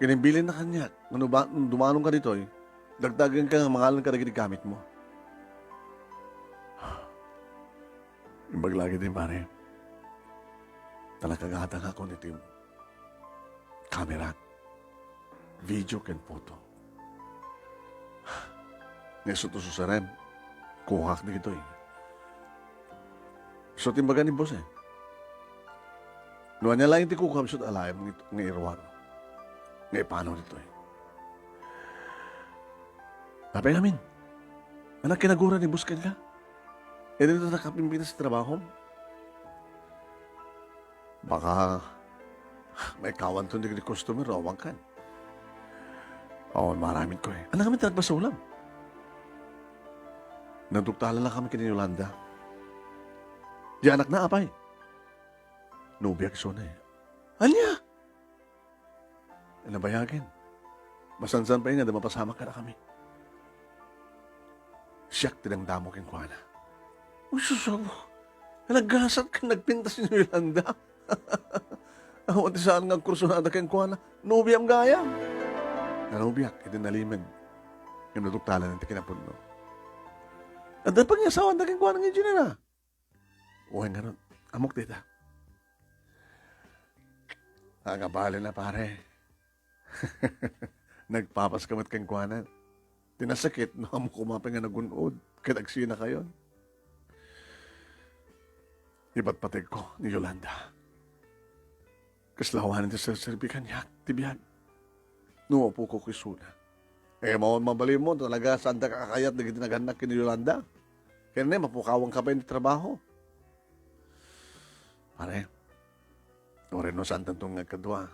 Ken imbilinna kaniak nga no ba-, no dumanonka ditoy, dagdagenka nga mangalenka dagiti gamitmo." Imbag la ketdi, pare. Talakagatangakon iti camera, video ken photo. Nga isu ti susarem, kukak dagitoy. Isu ti imbaga ni boss, eh. No ania laeng ti kukam, isu ti alaem nga it-, nga iruar. Nga ipanaw ditoy. Apay ngamin? Ania kinagura ni boss kenka? Idi nakapimpinas ti trabahom? Baka maikawanton dagiti customer, awan kan. Oo, maaramidko, eh. Ania ngamin ti nagbasol? Naduktalan la kami ken ni Yolanda. Diay anakna, apay? Nobiak isuna, eh. Ania? Nabayagen. Masansan pay nga adda mapasamak kadakami. Siak ti damdamo kenkuana. Uy, sus, abo. Naggasat ken nagpintas ni Yolanda. Awan ti saan nga agkursunada kenkuana. Nobiam gayam. Nanobiak iti nalimed. Ngem naduktalan ti kinapudno. Adda pakiasawaanda kenkuana nga engineer, a. Wen ngarud, ammok dayta. Agbalin a, pare. Nagpapaska met kenkuana. Ti nasakit, no ammo koma pay nga nagun-od ket agsinakayon. Ipatpategko ni Yolanda. Kasla awanen ti serserbi kaniak ti biag no mapukok isuna. Eh, maon mabalinmo, talaga, saandaka a kayat dagiti nagannak ken ni Yolanda. Ken ne, mapukawanka pay iti trabaho. Pare, uray no saantanto nga agkadua.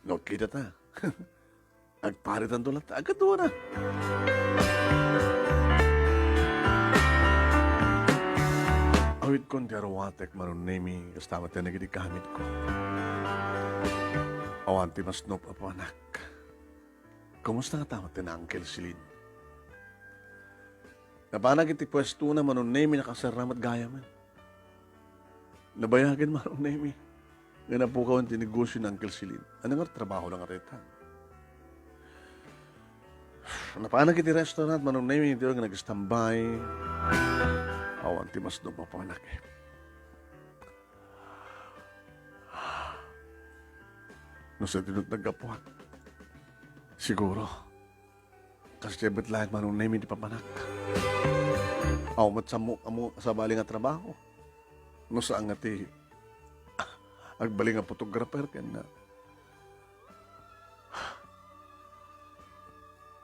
No, kita ta. Agparitanto latta, agkadua na. Awitkon ti aruatek, Manong Nemy, kasta met ti nagidi kamitko. Awan ti masnop a panak. Kumusta nga ta met ti Uncle Celine? Napanak iti puestona, Manong Nemy, nakaserra met gayamen. Nabayagen, Manong Nemy, nga napukawan ti negosio ni Uncle Celine. Ania nga trabaho la nga dayta? Napanak iti restaurant, Manong Nemy, iti nga nag-standby. Awan ti masnop a panak, eh. No sa tinut naggapuak. Siguro. Kasdiay met laeng, Manong Nemy, ti papanak. Awan met sammo, ammo sabali nga trabaho. No saan nga ti agbalin nga photographer ken na.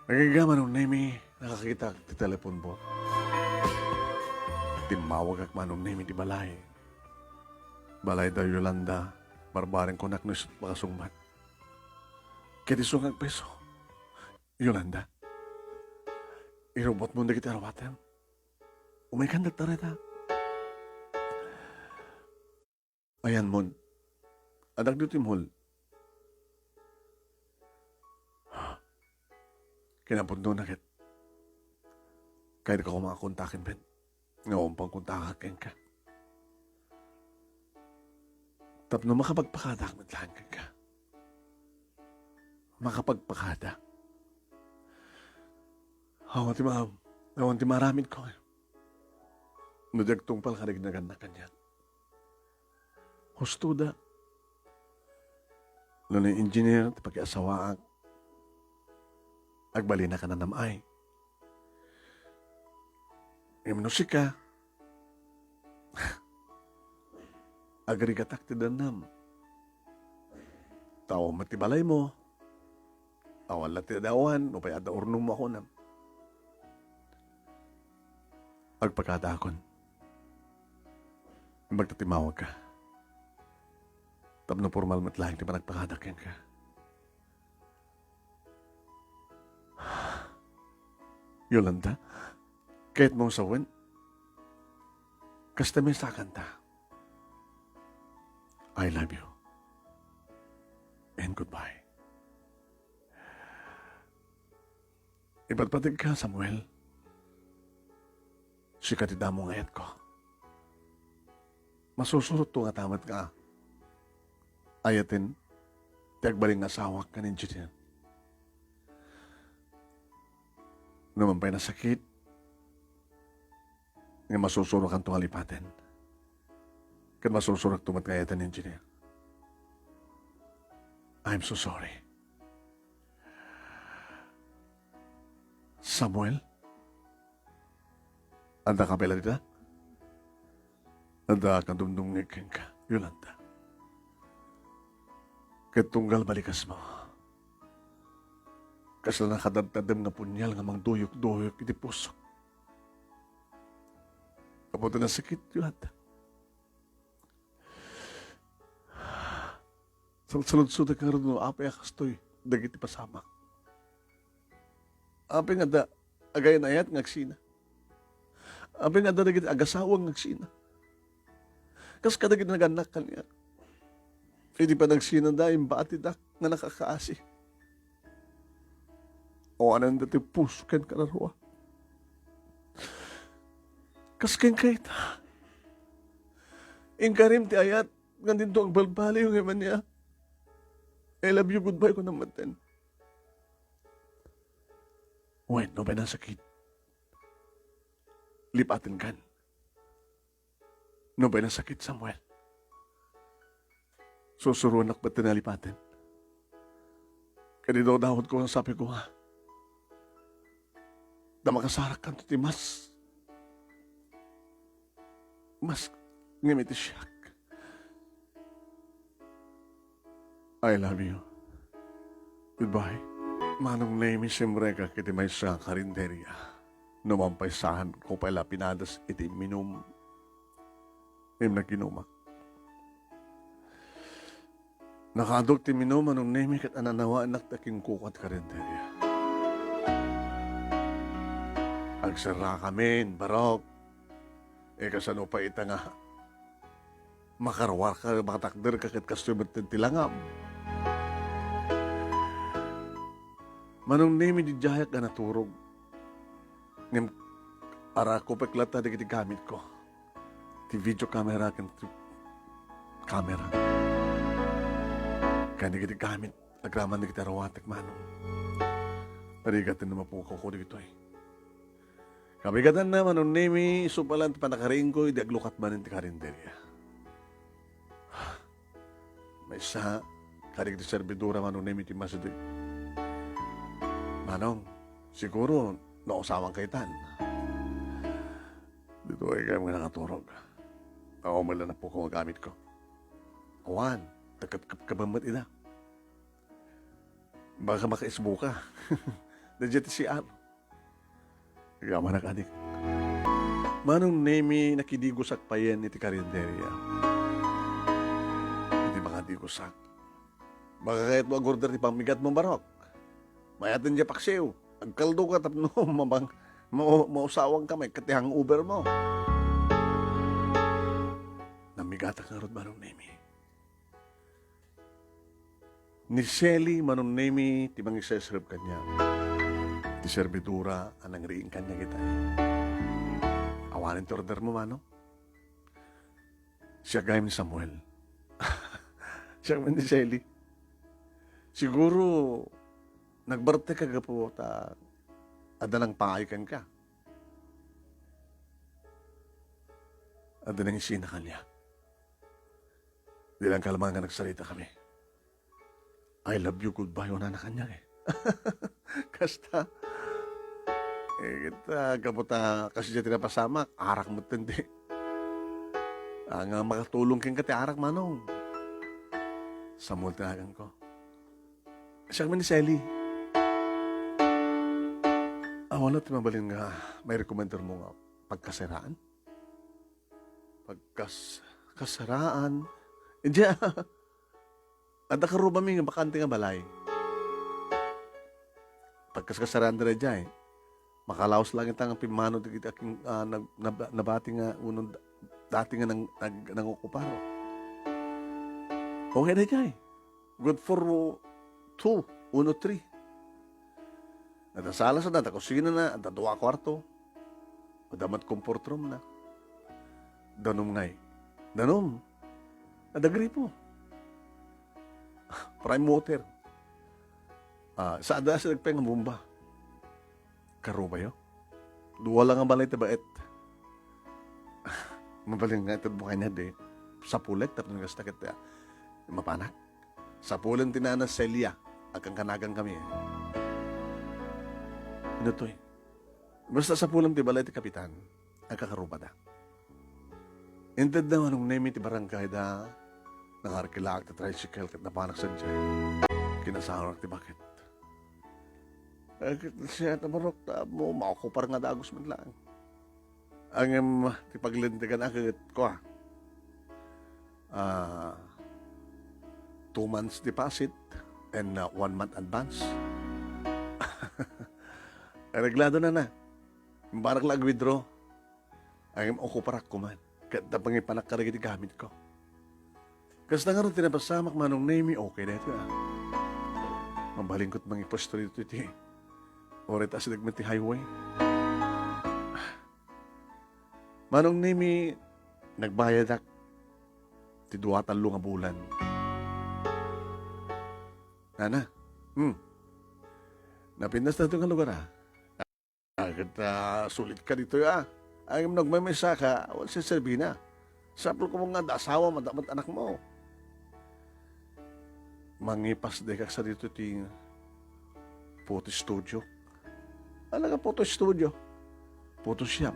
Agingga, Manong Nemy, nakakitak ti telephone booth. Timmawagak, Manong Nemy, ti balay. Balay da Yolanda, barbareng kunak no isu ti makasungbat. Ket isu nga agpayso. Yolanda, irubotmo dagiti aruatem. Umaykan dagta reta. Ayanmon, adda ditoy mall. Kinapudnona ket kayatko koma a kontaken, Ben, nga umpan kontakak kenka. Tapno makapagpakadaak met laeng kenka. Makapagpakada. Awan ti ma-, awan ti maaramidko. No di agtungpal kadagiti nagannak kaniak. Husto da. No ni engineer ti pakiasawaak, agbalinak a nanam-ay. Ngem no sika, agrigatak ti dannam. Tao met ti balaymo. Awan la ti adawan, no pay adda urnongmo a kunam. Agpakadaakon. Imbag ta timmawagka. Tapno pormal met laeng ti panagpakada kenka. Yolanda, kayatmo nga sawen? Kasta met sakanta. I love you. And goodbye. Ipatpategka, Samuel. Sika ti damo nga ayatko. Masusurotto nga ta met nga ayaten ti agbalin nga asawak ken engineer. No man pay nasakit, nga masusurokanto nga lipaten. Ken masusurakto met nga ayaten, engineer. I'm so sorry. Samuel? Adda ka pay la dita? Adda kadumdumngeg kenka, Yolanda. Ket tunggal balikasmo, kasla nakadadtadem nga punial nga mangduyok-duyok iti pusok. Gapu ta nasakit, Yolanda. Salsaludsodak ngarud no apay a kastoy dagiti pasamak. Apay nga adda agayan-ayat nga agsina? Apay nga adda dagiti agasawa nga agsina? Kas kadagiti nagannak kaniak, idi panagsinada, imbatidak nga nakakaasi. Awananda ti puso ken kararua. Kas kenka ita, inkarim ti ayat nga dinto agbalbaliw nga ania, "I love you, goodbye," kunam metten. Wen, no pay nasakit, lipatenkan. No pay nasakit, Samuel, susuronak metten a lipaten. Ket idawdawatko nga sapiko nga ta makasarakkanto ti mas, mas ngem iti siak. I love you. Goodbye. Manong Nemy, simrekak iti maysa a karinderia. No mampaysaan ko pay la pinades iti imminum, ngem naginumak. Nakaaduk ti imminum, Manong Nemi, ket ananawaennak ti akinkukuak ti karinderya. Agserrakamin, Barok. E, kasano pay ita nga makaruarka, makatakderka ket kastoy met ti langam? Manong Nemi, didiayak nga naturog. Ngem arakupek latta dagiti gamitko. Ti video camera ken ti camera. Ken dagiti gamit agraman dagiti aruatek, Manong. Rigat ti mapukawko dagitoy. Kabigatanna, Manong Nemi, isu pay laeng ti pannakariingko idi aglukat manen ti karinderya. Maysa kadagiti serbidora, Manong Nemi, ti masidi. Manong, siguro, nausawanka itan. Ditoy kayat nga nakaturog. Awan met la napukaw nga gamitko. Awan, ta kepkepkepen met ida. Baka makaisbuka. Daydiay ti C R. Agamanak, adik. Manong Nemi, nakidigosak payen iti karinderya. Iti makadigosak. Baka kayatmo ag-order ti pammigatmo, Barok. Mayat diay paksiw. Agkaldoka tapno mabang-, mau-, mausawanka met ket ti hangover mo. Nammigatak ngarud, Manong Nemi. Ni Sally, Manong Nemi, ti mangiserserb kaniak. Ti serbidora a nangriing kaniak ita. Awanen ti order mo, Manong? Siak gayam ni Samuel. Siak met ni Sally. Siguro, nagbartek a gapu ta adda nangpaay kenka. Adda nangisina kaniak. Di lang kalman nga nagsarita kami. "I love you, goodbye," kunana kaniak, e. Kasta. E, ket, a, gapu ta kasdiay ti napasamak, arak met ti, a, nga makatulong kenka ti arak, Manong. Samuel ti naganko. Siak met ni Sally. Awan la ti mabalin nga mairekomendarmo nga pagkasaraan? Pagkas-, kasaraan. Idiay, adda karrubami nga bakante nga balay. Pagkaskasaraan daydiay, makalaos laeng ita nga pimmano dagiti aking, a, nag-, nab-, nabati nga, wenno da-, dati nga nang-, nag-, nangokupar. Okay daydiay. Good for two wenno three. Adda sala, adda kusinana, adda dua a kuarto. Adda met comfort room na. Danum ngay. Danum. Adda gripo. Prime water. A, sa adda sa nagpeng bomba. Karubayo. Dua la nga balay ti baet. Mabalin nga itedmo kaniak, sapulek tapno kasta ket, a, mapanak. Sapulen ti nana Celia, agkankanagan kami. Inutoy. Basta sapulen ti balay ti kapitan, agkakarubada. Intedda Manong Nemi ti barangayda, nangarkilaak ti tricycle ket napanak sadiay. Kinasaonak ti baket. Agsiat a barok, ta mo, maokupar nga dagus met laeng. Ngem ti paglintegan a ket kua, a, two months deposit and, a, one month advance. Areglado na na. Barak la ag-withdraw. Ngem okuparak koman. Ket ta pangipanak kadagiti gamitko. Kasta ngarud ti napasamak, Manong Nemi, okay daytoy, a. Mabalinko ti mangipuesto ditoy ti, uray ta asideg met ti highway. Manong Nemi, nagbayadak ti dua, tallo nga bulan. Nana, hmm. Napintas daytoy nga lugar, a. A, ket, a, sulitka ditoy, a. Ngem no agmaymaysaka, awan serserbina. Sapul koma nga adda asawam, adda met anakmo. Mangipas dayka sa ditoy ti photo studio. Ala nga photo studio? Photo shop.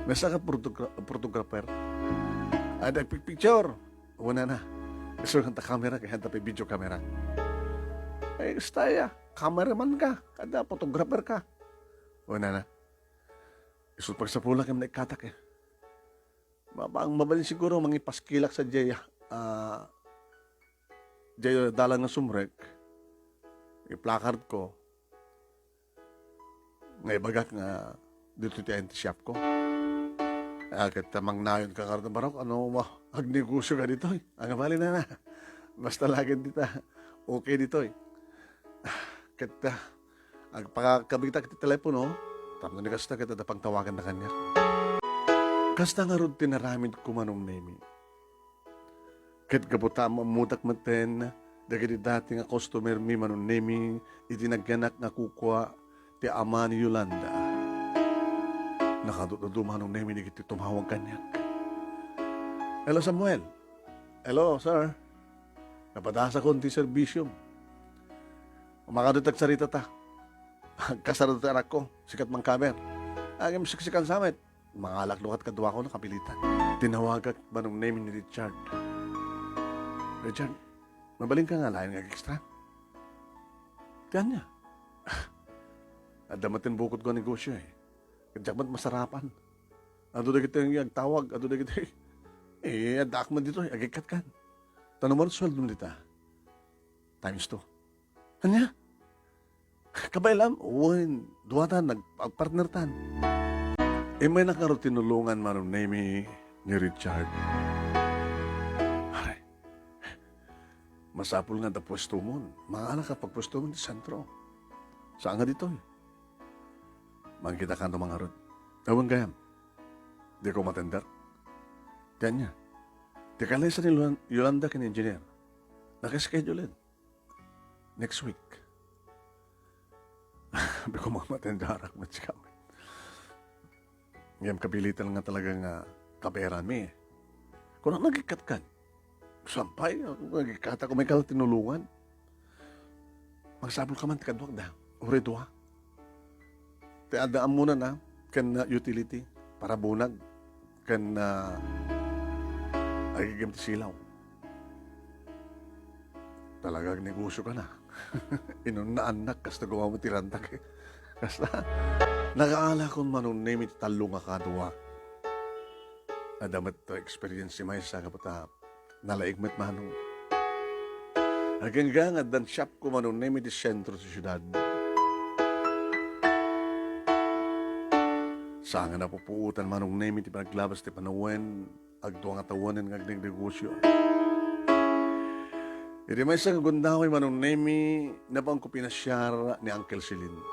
Maysa ka photogra-, photographer. Adda picture. Una na. Isu ta camera, kayat ta video camera. Ay, kasta ya. Cameraman ka. Kada photographer ka. Una na. Isu pagsapulak ken naikkatak, eh. Mabang mabalin siguro mangipaskilak sa diay, ah, diay dalan nga sumrek. Iplakard ko. Nga ibagak nga dito ti I N T shop ko. Ah, ket ta mangnayon ka ngarud, Barok, ano, ma-, agnegosyo ka ditoy. Ang bali na na. Basta lagen dita. Okay ditoy. Ket, ah, agpakakabitak ti telepono, tapno ni kasta ket adda pangtawagan na kaniak. Kasta ngarud ti naramid ko, Manong Nemi. Ket gapu ta ammodak metten dagiti dati nga customer mi, Manong Nemi, iti nagyanak nga kukua ti ama ni Yolanda. Nakadududo, Manong Nemi, dagiti tumawag kaniak. "Hello, Samuel." "Hello, sir. Napadasakon ti serbisyom. Umakadutag sarita ta. Agkasarado ti anakko, sikat mangkaber. Agim siksikan samet." Mangalak lukat kaduako, nakapilitan. Tinawagak, Manong Nemi, ni Richard. "Richard, mabalinka nga alaen nga ag-extra?" "Ti ania?" "Adda met ti bukod ko a negosyo, eh. Ket diak met masarapan. Adu dagiti agtawag, adu dagiti, eh, addaak met ditoy, agikkat kan. Ta no man sueldom dita, times two." "Ania? Kabaelam?" "Wen, duatan, nag-, agpartnertan." Immaynak ngarud tinulongan, Manong Nemi, ni Richard. "Pare, masapul nga adda puestomon. Mangalak a pagpuestomon ti sentro. Saan nga ditoy. Mangkita ka no mangarud." "Awan gayam. Diko matender." "Ti ania?" "Ti kalesa ni Yolan-, Yolanda ken engineer. Naka-schedule next week." Sabi ko, "Mamatendarak met sika met." Ngem kapilitan nga talaga nga kaberan mi. Kunak, "Nagikkat kan?" "Sampay, nagikkat ako, may kala tinulongan. Magsapul ka man ti kaduak da. Uray dua. Ti adda ammonan, ah, ken, ah, utility, parabunag, ken, ah, agigim ti silaw." Talaga agnegosyo ka na. Inunnaannak, kasta gumaw ti rantak, eh. Kasta, nakaala kon Manong Nemi ti tallo nga kadua. Adda met experience ti maysa, gapu ta nalaig met, Manong. Agingga nga addan shop ko, Manong Nemi, ti sentro ti siudad. Saan nga napupuotan, Manong Nemi, ti panaglabas ti panawen, agdua nga tawen nga agnegnegosyo. Iti maysa nga gundaway, Manong Nemi, napaon ko pinasiar ni Uncle Celine.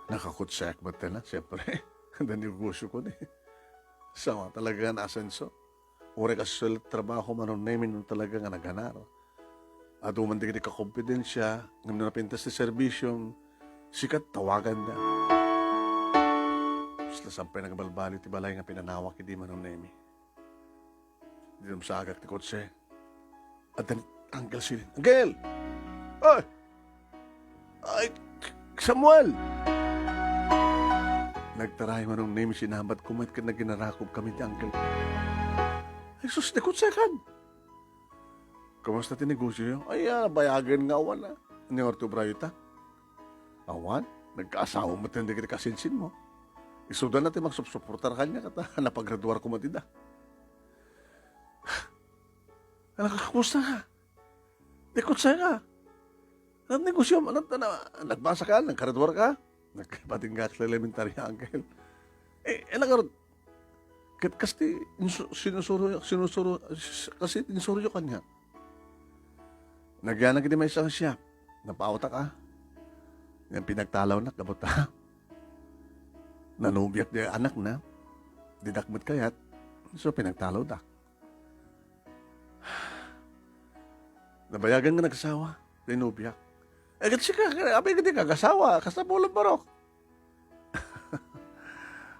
Nakakutsayak met, siyempre. Adda negosyo ko ni. Sama talaga nga naasenso. Uray kasusuel ti trabaho, Manong Nemi, no talaga nga naganar. Adu man dagiti kakompetensia, ngem no napintas ti serbisyom, sikat, tawaganda. Basta sampay nagbalbaliw ti balay nga pinanawak idi, Manong Nemi. Dinumsagak ti kotse. Adda ni Uncle Celine. "Uncle! Ay! Ay, Samuel!" Nagtaray, Manong Nemi, sinabat ko met ket naginarakop kami ti uncle. "Ay, sus, dikot sekan! Kumusta ti negosyo?" "Ay, ah, bayagen nga awan, ah. Ania ngarud ti obrayo ta?" "Awan, nagkaasawa met dagiti kasinsinmo. Isuda na ti magsupsuportar kaniak, ta napagraduar koma dida." "Anak, kumusta ka? Dikot sekan? Nagnegosyo, na, na, nagbasa ka, naggraduar ka?" Nagpatingga sa elementary, uncle. "Eh, anak, ngarud, ket kasti insu-, sinusuro, sinusuro, s-, kasi insuryo kaniak." Nagyanak iti maysa nga shop. Napaawtak, ah. Yan pinagtalawnak, gapu ta nanobiak di anakna. Dinak met kayat. So, pinagtalawdak. Nabayagan nga nagsawa, ti nobiak. Eh, ket sika, apay ket di ka agasawa, kasapulam, Barok.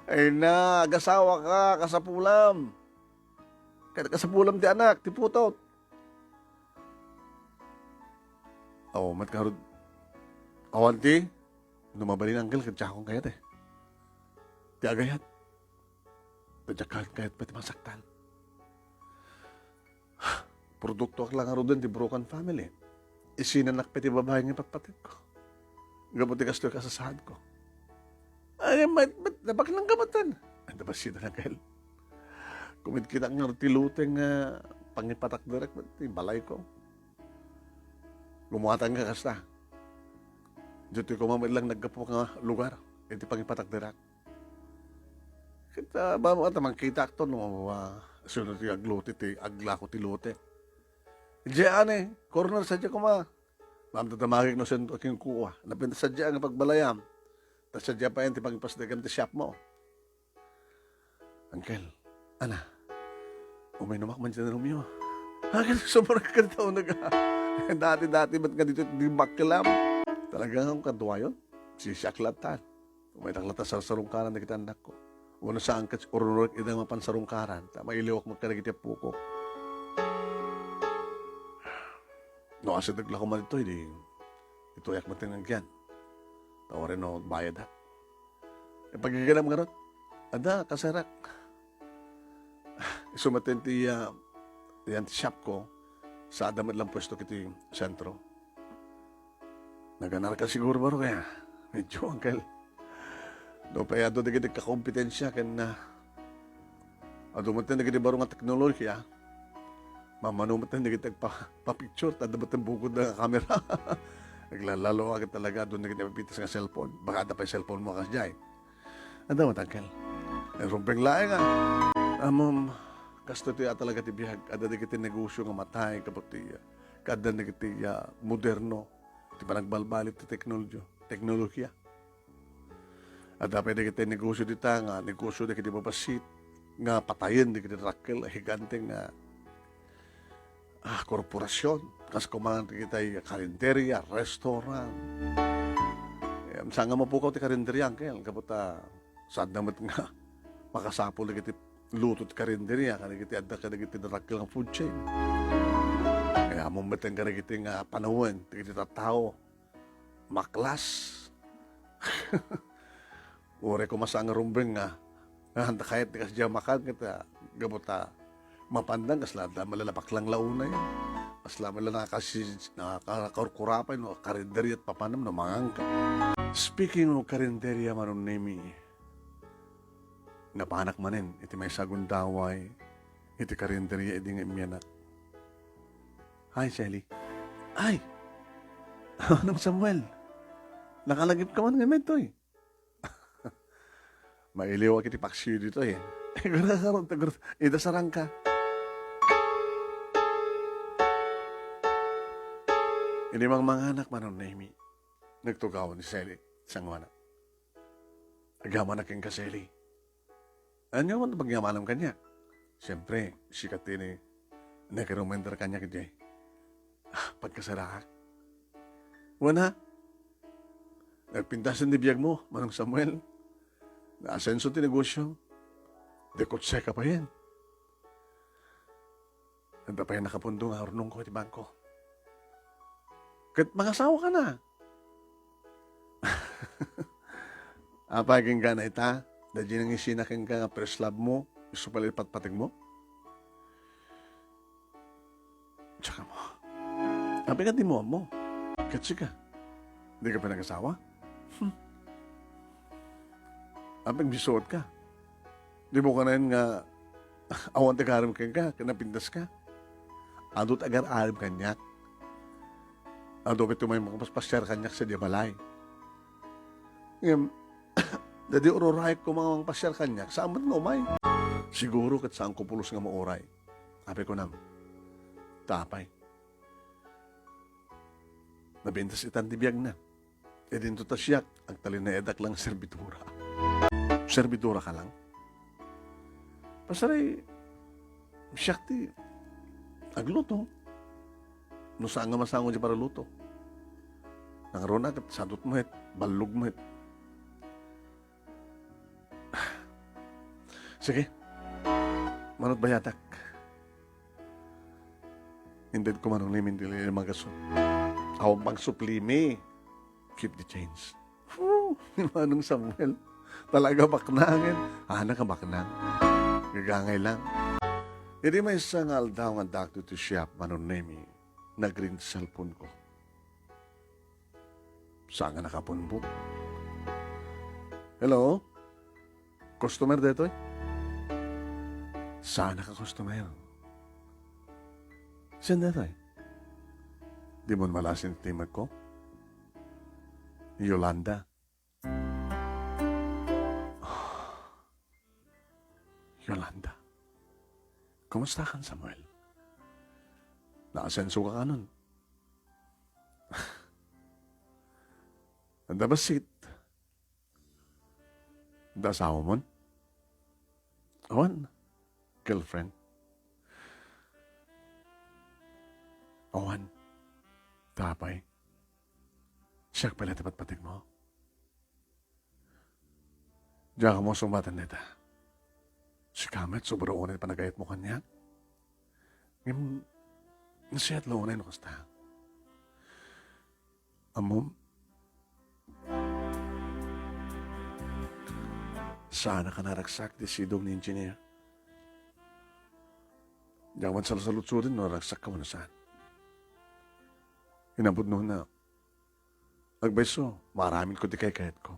Ay na, agasawa ka, kasapulam. Ket kasapulam ti anak, ti putot. Aw, met ngarud. Awan ti, no mabalin, uncle, ket diakon kayat, eh. Ti agayat. Ta diak kayat pay ti masaktan. Produktoak la ngaruden ti broken family. Isinanak pay ti babai nga ipatpatibko. Gapu ti kastoy kasasaadko. Ay, met, met, nabaknang ka met, tan. Ay, nabassit, Uncle. Kumidkitak ngarud ti lote nga pangipatakderek met ti balayko. Gummuatan ka kasta. Ditoy koma met lang naggapu nga lugar iti pangipatakderak. Ket, ah, baro ta mangkitakto no, ah, sino ti aglote ti, aglako ti lote. Diay, ane, corner sadiay koma. Ma'am, dadamagek no sentro kenkuana. Napintas sadiay nga pagbalayam. Ta sadiay pay ti pangipasdegam ti shop mo. Uncle, ana, uminumak man diay Romeo. Akin, sobra ka taon naga. Dati-dati met nga ditoy di bakkelam. Talaga nga kaduayon. Sisiak latta. Umaytak latta sarsarungkaran dagiti annakko. Wenno saan ket urunurek ida mapan sarungkaran. Ta mailiwak met kadagiti appoko. No, asideg la koma ditoy, di, ituyak met ti nagyan. Ta uray no, agbayadak. Ipagigilam ngarud. Adda, kasarak. Isu met ti, ah, yan ti shop ko. Sa adda met lang pwesto iti sentro. Naganar ka siguro, baro, kaya? Medyo, Uncle. No, pay adu dagiti kakompetensia ken, ah, adu met dagiti baro nga teknolohiya. Mamano met dagiti agpa-, pa-picture, ta adda met bukod nga kamera. Naglalalo ka talaga, adu dagiti mapitas nga cellphone. Baka adda pay cellphone mo kasdiay. Adda met, Uncle. Ay, rumbeng laeng, ah. Amom, kastoy ti talaga ti biag. Adda dagiti negosio nga matay, kapag ti, ah, kaadda dagiti, ah, moderno. Ti panagbalbaliw ti teknolohiya, teknolohiya. Adda pay dagiti negosio dita nga negosio dagiti babassit nga patayen dagiti dakkel a higante nga, ah, korporasion. Kas kuman dagiti karinderia, restaurant. Em, saan nga mapukaw ti karinderia, Uncle? Kaputa, saan na met nga makasapul dagiti luto ti karinderia, kadagiti adda kadagiti dakkel nga food chain. Kaya mo met kadagiti nga panawen, dagiti tattao, maklas. Uray koma sa nga rumbeng nga, nga anta kayat ti kasdiay makan, ket, ah, gapu ta mapandan, kasla adda malalabak lang launay. Kasla mala nakasi-, nakakurkurapay, no, karinderia ti papanam, no, manganka. Speaking of karinderia, Manong Nemi, napanak manen iti maysa a gundaway iti karinderia idi nga immianak. Hi, Sally. Ay! Manong Samuel, nakalagip ka man nga medtoy. Mailiwak iti paksiw ditoy, eh. Gura, gura, gura. Ida sarangka. Idi mangmanganak, Manong Nemi, nagtugaw ni Sally, sanguana. Agyamanak kenka, Sally. Ania man pagyamanam kaniak? Siempre, sika ti ni-, nakireminder kaniak idiay. Ah, pagkasaraak. Wen a, nagpintasen ti biagmo, Manong Samuel. Naasenso ti negosio. Dikot seka payen. Adda pay nakapundo nga urnongko iti bangko. Ket mangasawa ka na. Apay kenka na ita? Daydi nangisina kenka nga first love mo, isu pay la ipatpategmo? Tsaka mo. Apay ka di mo ammo? Ket sika, di ka pay nagasawa? Hmm. Apay bisuot ka? Di mo kanayon nga awan ti agarem kenka, ket napintas ka? Adu ti agar-arem kaniak. Adu met ti umay makapaspasiar kaniak sadiay balay. Ngem, daydi ururayek koma nga mangpasiar kaniak, saan met nga umay. Siguro ket saanko pulos nga mauray. Apay kunam, ta apay, napintas itan ti biagna. Idinto ta siak, agtalinaedak lang serbidora. Serbidora ka lang? Pasaray, siak ti agluto. No saan nga masango ti paraluto. Nangruna ket sadot met, ballog met. Sige. Manut bayadak. Inted ko Manong Nemi ti lima gasut. Awan pang suplimi. Keep the change. Whew! Ni Manong Samuel. Talaga baknangen. Anak a baknang. Gagangay lang. Idi maysa nga aldaw nga addaak ditoy shop, Manong Nemi, nag-ring ti cellphone ko. Saan nga nakapunbot. Hello? Customer detoy? Saan a ka-customer? Saan detoy? Di mo malasin ti timekko? Yolanda. Yolanda. Kumusta kan, Samuel? Naasenso ka kanon? Adda bassit. Adda asawamon? Awan. Girlfriend? Awan. Apay? Siak pay la ti patpategmo. Diak ammo sungbaten dayta. Sika met, sobra unay ti panagayatmo kaniak. Ngem, nasayaat la unay no kasta. Ammom, saan a ka naragsak ti sidong ni engineer. Diak man salsaludsodin no naragsak ka wenno saan. Inapudno na. Agbayso, maaraminko ti kaykayatko.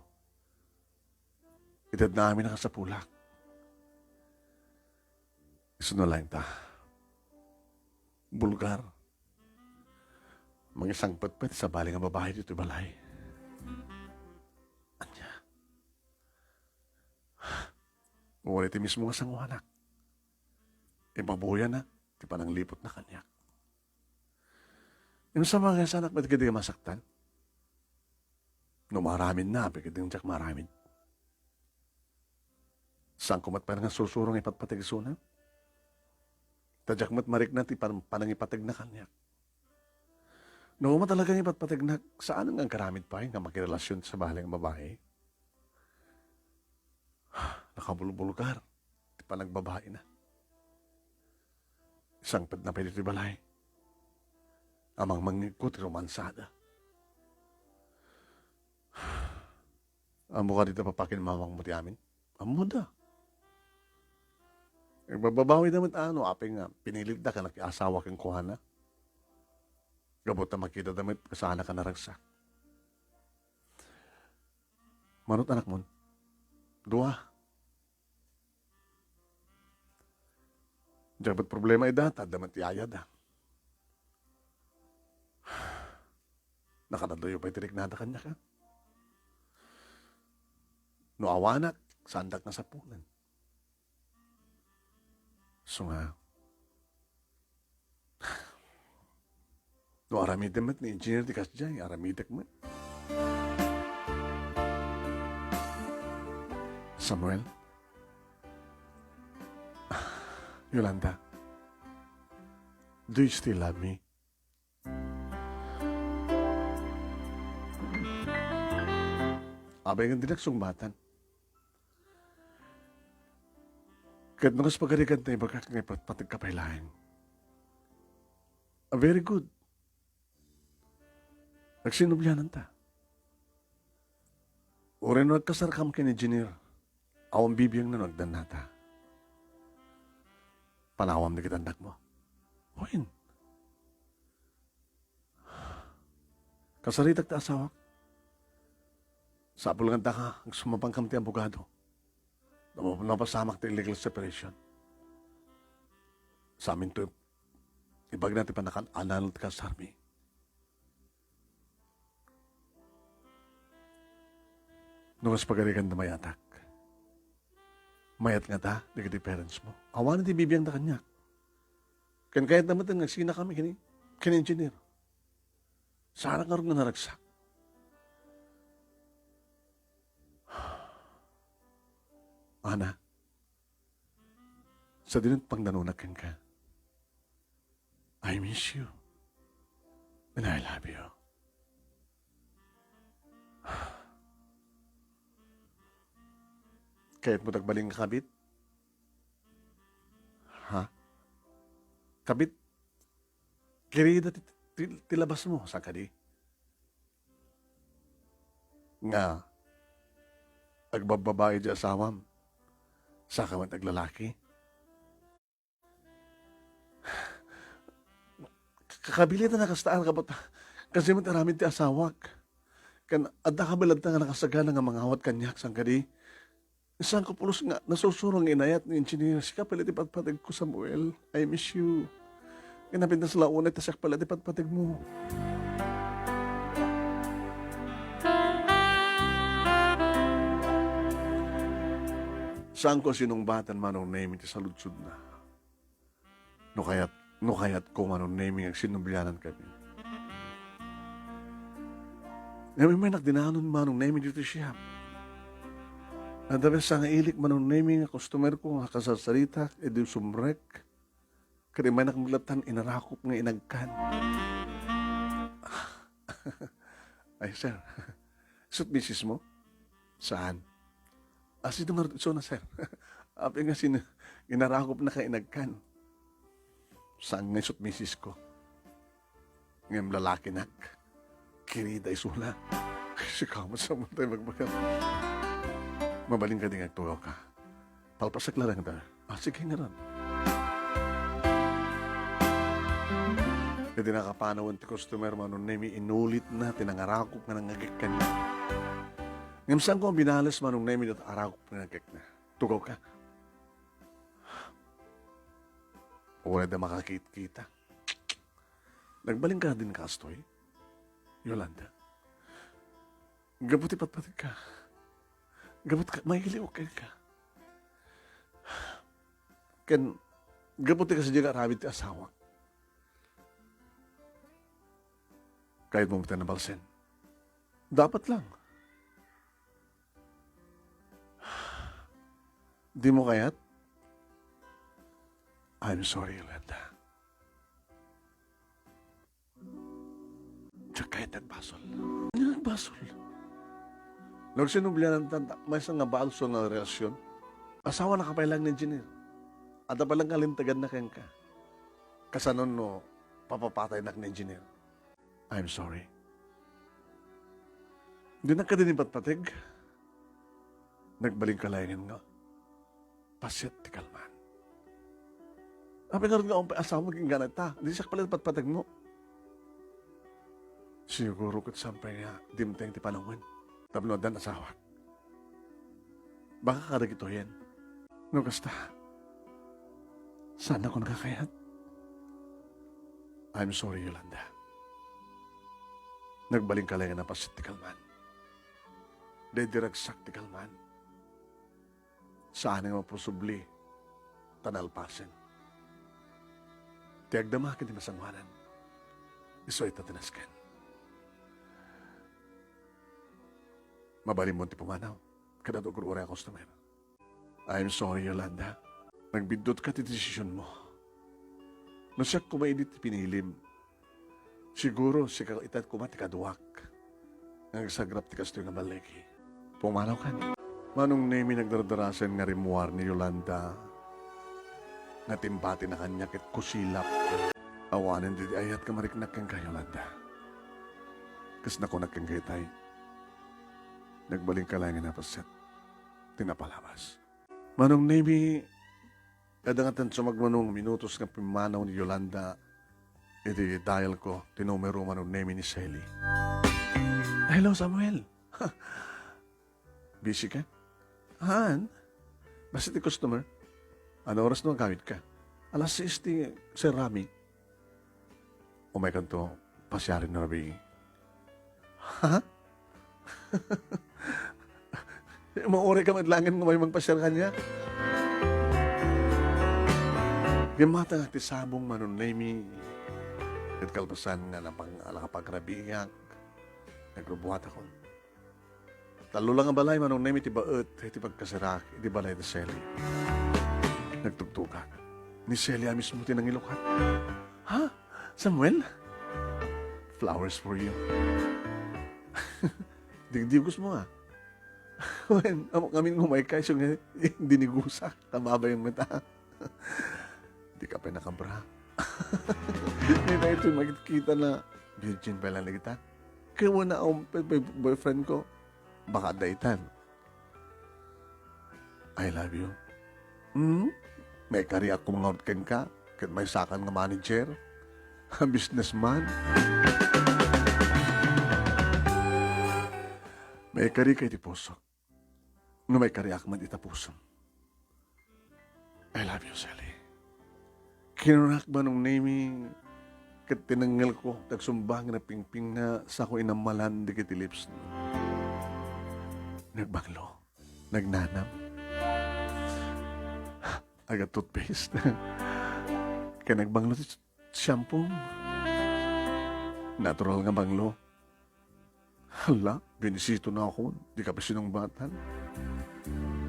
Itedna amin a kasapulak. Isu no laeng ta. Bulgar. Mangisangpet pay ti sabali nga babai ditoy balay. Ania? Uray ti mismo nga sangoanak. Ibabuyanak ti panangliputna kaniak. Ngem sa makayasanak met kadi nga masaktan? No maaraminna, apay ket diak maaramid. Saanko met pay nga sursuro nga ipatpateg isuna? Ta diak met marikna ti pan-, panangipategna kaniak. No koma talaga nga ipatpategnak, saan nga agaramid pay nga makirelasion ti sabali nga babai? Nakabulbulgar ti panagbabaina. Isangpetna pay ditoy balay. Amangmangngegko ti romansada. Ammo kadi ta papakinmamangmo ti amin? Ammoda. Agbababawida met a no apay nga pinilitda nga nakiasawa kenkuana. Gapu ta makitada met kasano a naragsak. Mano ti anakmon? Dua. Diak met problema ida, ta adda met ti ayada. Nakadadayo pay ti riknada kaniak, a? No awanak, saandak nasapulan. Isu nga, no aramidem met ni engineer ti kasdiay, aramidek met. Samuel? Yolanda, do you still love me? Apay nga dinak sungbatan. Ket no kas pagarigan ta ibagak nga ipatpategka pay laeng. A, very good. Agsinubliananta. Uray no agkasarkam ken engineer, awan bibiangna no agdannata. Panawam dagiti annakmo. Wen. Kasaritak ti asawak. Sapul nga addaka, agsumapangkam ti abogado. Napa-, napasamak ti illegal separation. Sa aminto, ibagna ti panakan-anal ti kasarmi. No kas pagarigan da mayatak. Mayat ngata dagiti parents mo. Awan ti bibiangda kaniak. Ken kayatna met nga agsinakami ken, ken engineer. Saanak ngarud nga naragsak. Ana, sadino ti pangdanonak kenka? I miss you. And I love you. Kayatmo ti agbalin nga kabit? Ha? Kabit? Kirida ti, ti, ti labasmo, saan kadi? Nga, agbabbabai ti asawam, saka met aglalaki? Kakabilin a nakastaan, kabat-, kasi met aramid ti asawak. Ken adda ka met latta nga nakasagana nga mangawat kaniak, saan kadi? Saanko pulos nga nasursurong nga inayat ni Engineer, sika pay la ti patpategko, Samuel. I miss you. Ken napintas la unay ta siak pay la ti patpategmo. Saanko a sinungbaten, Manong Nemy, ti saludsodna. No kayat, no kayatko, Manong Nemy, nga agsinnublianan kami. Ngem immaynak dinanon, Manong Nemy, ditoy siak. Adda pay sa nga ilik, Manong Nemy, nga customerko nga kasarsarita, idi sumrek. Ket immaynak met latta nga inarakop nga inagkan. Ay, sir. Isu't misismo? Saan? A, sino ngarud isuna, sir? Apay nga sino, inarakopnak nga inagkan? Saan nga isu't misisko? Ngem lalakinak. Kirida isuna. Sika met, saan tayo magbaga? Mabalin kadi nga agtugaw ka? Palpasak laeng ta. A, sige ngarud. Idi nakapanawen ti customer, Manong Nemy, inulitna ti nangarakop nga nangngegek kaniak. Ngem saanko a binales, Manong Nemy, dayta arakop nga nangngegekna. Tugaw ka. Uray adda makakitkita. Nagbalin ka din kastoy, Yolanda? Gapu ti patpategka. Gapu ti ka-, mailiw kenka. Ken, gapu ti kasdiay nga aramid ti asawak. Kayatmo met a nabalsen? Dapat lang. Di mo kayat? I'm sorry, Yolanda. Diak kayat ti agbasol. Nga agbasol? No agsinnubliananta, maysa nga basol nga relasyon. Asawanaka pay laeng ni Engineer. Adda pay laeng kalinteganna kenka. Kasano no papapataynak ni Engineer? I'm sorry. Dinak kadi ni patpateg? Nagbalinka laengen nga pasiet ti kalman. Apay ngarud nga awan pay asawam kenka dayta? Di siak pay la ti patpategmo. Siguro ket saan pay nga dimteng ti panawen tapno addan asawak. Baka kadagitoyen. No kasta, saan a kayat? I'm sorry, Yolanda. Nagbalinka laengen a pasiet ti kalman. Daydi ragsak ti kalman. Saan nga maposubli ta nalpasen. Ti agdama ken ti masangoanan, isu ita ti nasken. Mabalinmo ti pumanaw, ket adu gur-uray a customer. I'm sorry, Yolanda. Nagbiddutka ti desisionmo. No siak koma idi ti pinilim, siguro sika ita koma ti kaduak nga agsagrap ti kastoy nga balligi. Pumanawkan. Manong Nemy, nagdardarasen nga rimmuar ni Yolanda nga timbatina kaniak ket kusilap. Awanen daydi ayat nga mariknak kenka, Yolanda. Kas nakunak kenka itay, nagbalinka laengen a pasiet ti napalabas. Manong Nemy, adda ngaten sumagmamano nga minutos nga pimmanaw ni Yolanda iti dial ko ti numero, Manong Nemy, ni Selly. Hello, Samuel. Busy ka? Haan. Basta ti customer. Ano oras no agawidka? Alas sais ti serrami. Umaykanto pasiaren no rabii. Ha? Mauray ka met laengen nga umayka agpasiar kaniak. Ngem matengak ti sabong, Manong Nemy. Ket kalpasan nga napang-, nakapagrabiiak, nagrubuatakon. Tallo la nga balay, Manong Nemy, ti baet iti pagkasirak iti balay ti Selly. Nagtugtugak. Ni Selly a mismo ti nangilukat. Ha? Samuel? Flowers for you. Digdigos mo, ah. Wen, ammok ngamin nga umayka, isu nga dinigusak. Kababain met, ah. Dika pay nakabra. Daytoy makitkita na virgin pa lang kita. Kaya wala akong pe-, pe-, boyfriend ko. Baka daytan. I love you. Hmm? Maikariak ko nga kenka, ket maysakan nga manager, businessman. Maikarika iti pusok. No maikariak met ita pusem. I love you, Sally. Kinunak, Manong Nemy, ket tinengngelko, nagsumba nga napingpingnga, sako inammalan dagiti lips. Nagbanglo. Nagnanam. Aga toothpaste. Kaya nagbanglo ti shampoo. Natural nga banglo. Hala, binisito na akon. Di ka pa sinungbatan.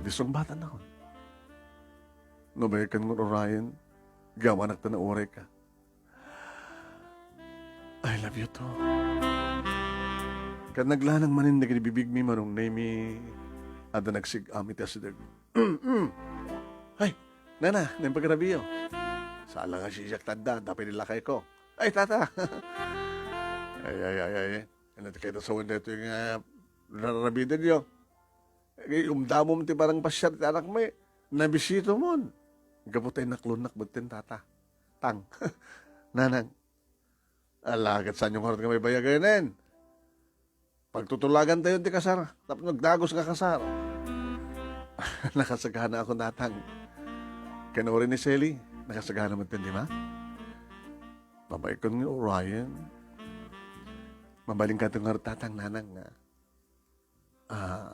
Di sungbatan akon. No, bayakan nga urayen, gawanak ta nauray ka. I love you too. Ket naglanang manen dagiti bibigmi, Manong Nemy, adda nagsig-am iti asideg. Ay, nana, naimbag a rabiyo. Saan lang a siak tanda, tapay ni lakay ko. Ay, tata. Ay, ay, ay, ay. Ano ti kayat a sawen daytoy nga rarabidenyo? Ay, umdamom ti parang pasiar ti anakmi. Nabisito mon. Gapu tay naklonnak met ten tata. Tang. Nanang. Ala, ket saanyo ngarud nga maibayag nen? Pagtutulagantayon ti kasar. Tapno nagdagus nga kasar. Nakasagana ako, Tatang. Ken uray ni Sally, nakasagana met ten, di ba? Babaikon nga urayen. Mabalinka to ngarud, Tatang, Nanang, nga Ah,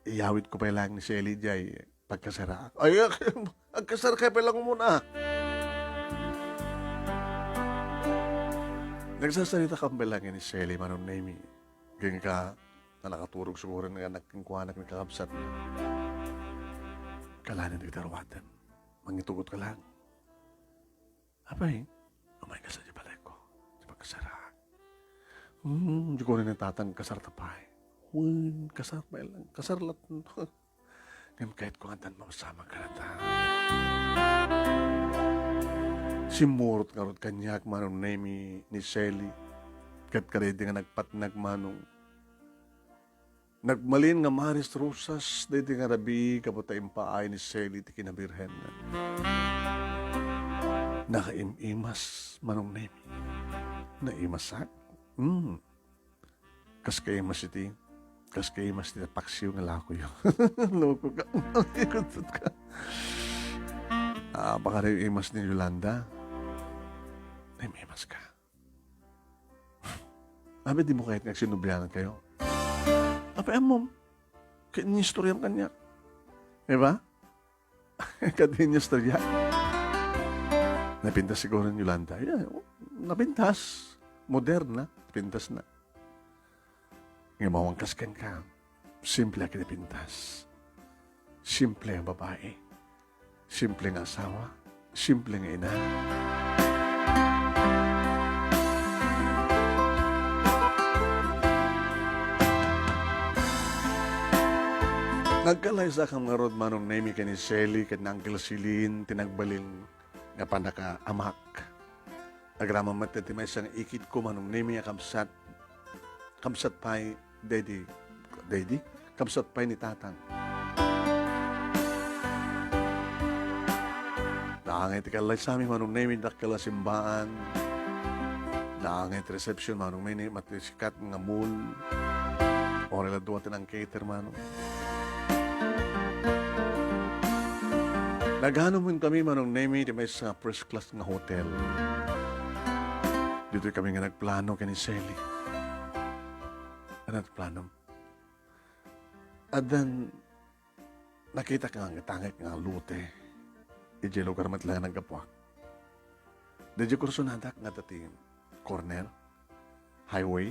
iyawidko pay laeng ni Sally diay pagkasaraak. Ay, agkasarkay pay laeng muna. Nagsasaritakan pay laeng ni Sally, Manong Nemy. Agingga nga nakaturog siguro nga anak kenkuana ken kakabsatna. Kalanen dagiti aruaten. Mangitugot ka laeng. Apay, umayka sa di balayko, di pagkasaraak. Hmm, di ko ni Tatang kasarta pay. Wen, kasar pay lang, kasar laeng. Ngem kayatko nga addan mapasamak kenka. Simmurot ngarud kaniak, Manong Nemy, ni Sally. Ket kadaydi nga nagpatnag, Manong. Nagmalin nga Maris Rosas daydi nga rabii gapu ta impaay ni Sally ti kinabirhen. Nakaim-imas, Manong Nemy. Naimasak? Hmm. Kas kaimas iti, kas kaimas ti paksiw nga lakoyo. Loko ka. Ikutot ka. Ah, baka rin imas ni Yolanda. Naimas ka. Abi, di mo kayat nga agsinublianan kayo? Apay ammom, ket inistoriam kaniak. Di ba? Ket inistorya. Napintas siguro ni Yolanda. Yeah, napintas. Moderna. Napintas na. Ngem awan kas kenka. Simple a kinapintas. Simple a babae. Simple nga asawa. Simple nga ina. Nagkalaysakam ngarud, Manong Nemy, ken ni Sally, ken ni Uncle Celine, ti nagbalin nga pannakaamak. Agraman met ti maysa nga ikitko, Manong Nemy, a kabsat, kabsat pay daydi, daydi, kabsat pay ni Tatang. Naangay ti kallaysami, Manong Nemy, dakkel a simbaan. Naangay ti reception, Manong Nemy, mati sikat nga mall. Uray la dua ti nangcater, Manong. Naghanom kami, Manong Nemy, ti maysa nga first class nga hotel. Ditoy kami nga nagplano ken ni Sally. Ano ti plano? Addan nakitak nga angitangit nga lote. Idiay lugar met la nga naggapuak. Daydiay kursonadak nga adda ti corner, highway,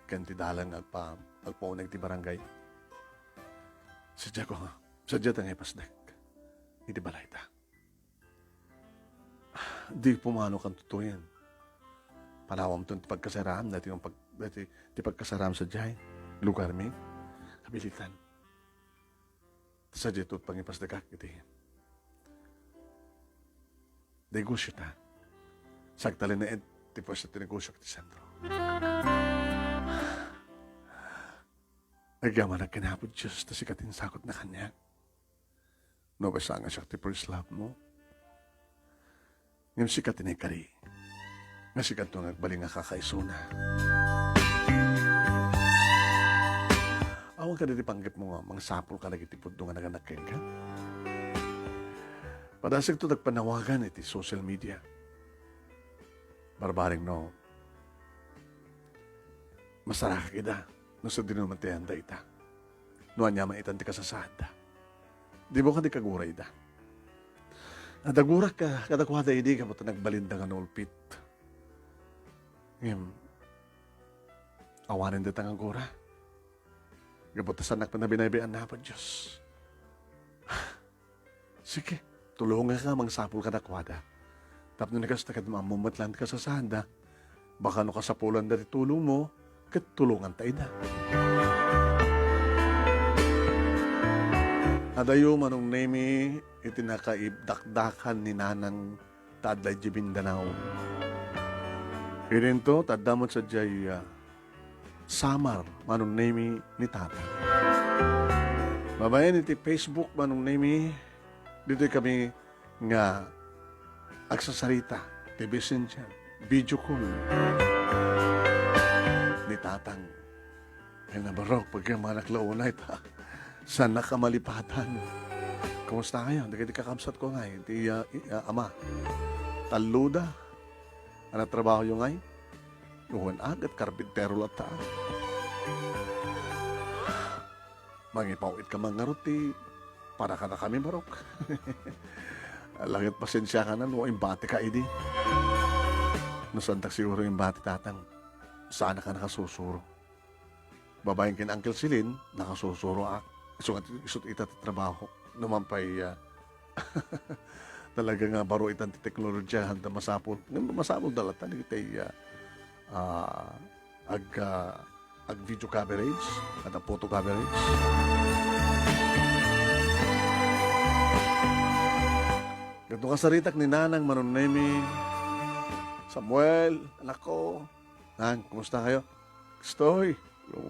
ken ti dalan nga agpa-, agpauneg ti barangay. Sadiak nga, sadiak nga ipasdek iti balayda. Di pumano kan tutuyen. Panawamton ti pagkasaraam, dati yung pag-, dati ti pagkasaraam sadiay lugarmi. Kabilitan. Sadiay to pangipasdekak iti negosyo ta. Sagtalinaed ti puesto ti negosyo ti sentro. Agyamanak ken Apo Dios ta sika ti insakutna kaniak. No, basta nga siak ti first love mo. Ngem sika ti naikari. Nga sika to nga agbalin nga kakaisuna. Awan kadagiti panggepmo nga mangsapul kadagiti pudno nga naganak kenka? Padasekto ti agpanawagan iti social media. Barbareng no, masarakak ida no sadino man ti ayan dayta. No ania man itan ti kasasaadda. Dimo kadi kagura ida. Nadagurak ka, kadakuada idi gapu ta nagbalinda nga nulpit. Ngem, awanen dayta nga agura. Gapu ta saannak pay a binaybay-an ni Apo Dios. Sige, tulongak nga mangsapul kadakuada. Tapno ni kasta ket maammo met laeng ti kasasaadda. Baka no kasapulanda ti tulongmo, ket tulonganta ida. Adayo, Manong Nemi, iti nakaibdakdakan ni Nanang ta adda idiay Mindanao. Idinto, ta adda met sadiay, ah, samar, Manong Nemi, ni Tatang. Babaen iti Facebook, Manong Nemi, ditoy kami nga agsasarita ti Messenger, video call ni Tatang. Ay, nabarok, pagkamanak la unay ta. Saannak a malipatan. Kumusta kayo? Dagiti kakabsat ko ngay, ti, ah, i-, ah, ama. Talloda. Ano trabaho yo ngay? Uwan agat, karbintero latta. Mangipaw-it ka man ngarud ti para kadakami, barok. Langit, pasensiakan no imbati ka idi. No saantak siguro imbati, Tatang. Saanak a nakasusuro. Babaen ken Uncle Celine, nakasusuro ak. Isu nga, isu ita ti trabaho. No man pay, ah, talaga nga baro itan ti teknolohiya, haanda masapul. Ngem masapul da latta dagiti, ah, ah, ag, ah, ag video coverage, ken photo coverage. Ket no kasaritak ni Nanang Manong Nemi, "Samuel, anak ko, Nang, kumusta kayo?" "Kastoy,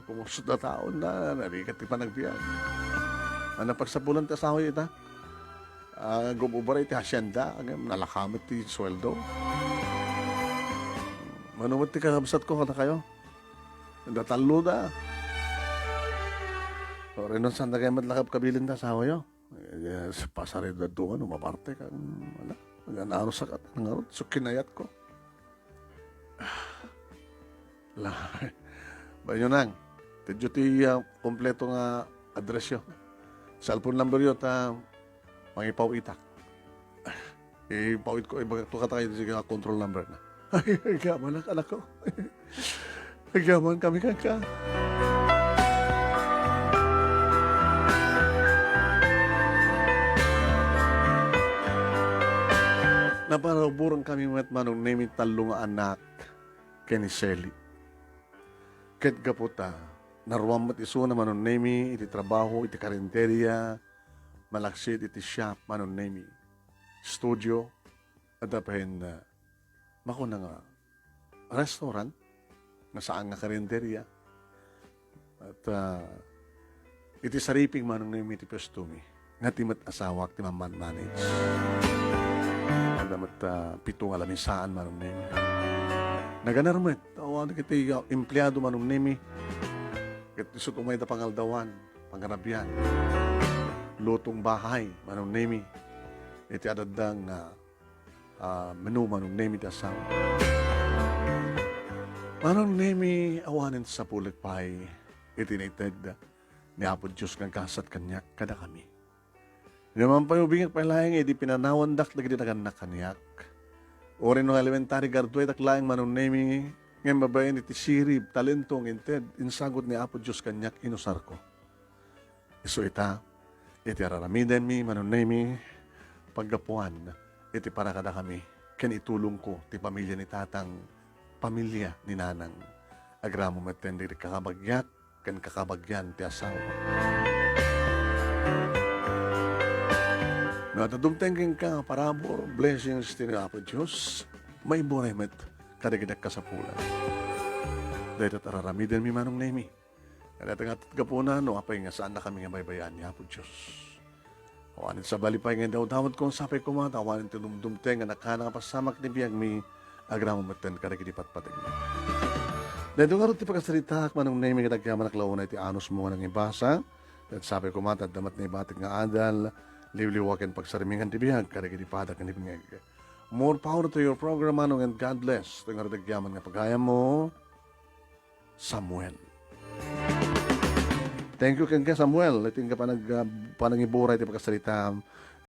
kumusta taon na, narigat ti panagbiag." Ano pagsapulan ti asawa ita? Ah, gum-obra iti hacienda, ngem nalaka met ti sueldo. Mano met ti kakabsat ko kadakayo? Natalloda. O, Renon, saan na kayo met lakab kabilin ta asawa yo? Eh, sa pasarida duman, umaparte kan, wala. Naganarusak at nangarot, so kinayat ko. La, bayo nang, tedyo ti, ah, kompleto nga address yo. Cellphone number yo, ta mangipaw-itak. Ipaw-it ko, ibagak to kata kayo, sige, control number na. Ay, agyaman, anak ko. Agyaman kami kanka. Naparuburan kami met Manong Nemi tallo nga anak ken ni Shelly. Ket gapu ta, naruam met isuna Manong Nemi iti trabaho iti karinderia, malaksid iti shop Manong Nemi, studio, adda pay, ah, makuna nga restaurant, nga saan nga karinderia. At, ah, iti sariping Manong Nemi ti pwestomi, nga ti met asawak ti mamman-manage. Adda met, ah, pito nga lamisaan Manong Nemi. Naganar met, awan iti, ah, empleado Manong Nemi. Ket isut umayda pangaldawan, pangarabian. Lutong bahay Manong Nemi. Iti adda nga ah, menu Manong Nemi ti asawa. Manong Nemi, awanen ti sapulek pay iti naited ni Apo Dios nga gasat kaniak kadakami. Ngem man pay ubingek pay laeng idi pinanawandak dagiti nagannak kaniak. Uray no elementary graduate ak laeng Manong Nemi, ngem babaen iti sirib, talento nga inted, insagut ni Apo Dios kaniak, inusarko. Isu ita, iti ar-aramidenmi Manong Nemi, paggapuan iti para kadakami, ken itulongko ti pamilia ni Tatang, pamilia ni Nanang. Agraman metten dagiti kakabagiak ken kakabagian ti asawa. No adda dumteng kenka nga parabur, blessings ti Apo Dios, maiburay met kadagiti kasapulan. Dayta ar-aramidenmi Manong Nemi. Kadayta nga gapuna no apay nga saannakami nga baybay-an ni Apo Dios. Awanen sabali pay nga idawdawatko, sapay koma ta awanen ti dumdumteng nga nakanang a pasamak ti biagmi, agraman metten kadagiti patpategmi. Daytoy ngarud ti pakasaritaak, Manong Nemy, ket agyamanak la unay ti anusmo nga nangibasa. Ket sapay koma ta adda met naibatik nga adal, liwliwa ken pagsarmingan ti biag kadagiti pada ken bingeg. More power to your program, Manong, and God bless. Itoy ngarud agyaman nga pagayammo, Samuel. Thank you kenka, Samuel. Iti nga panag-, ah, panangiburay ti pakasarita.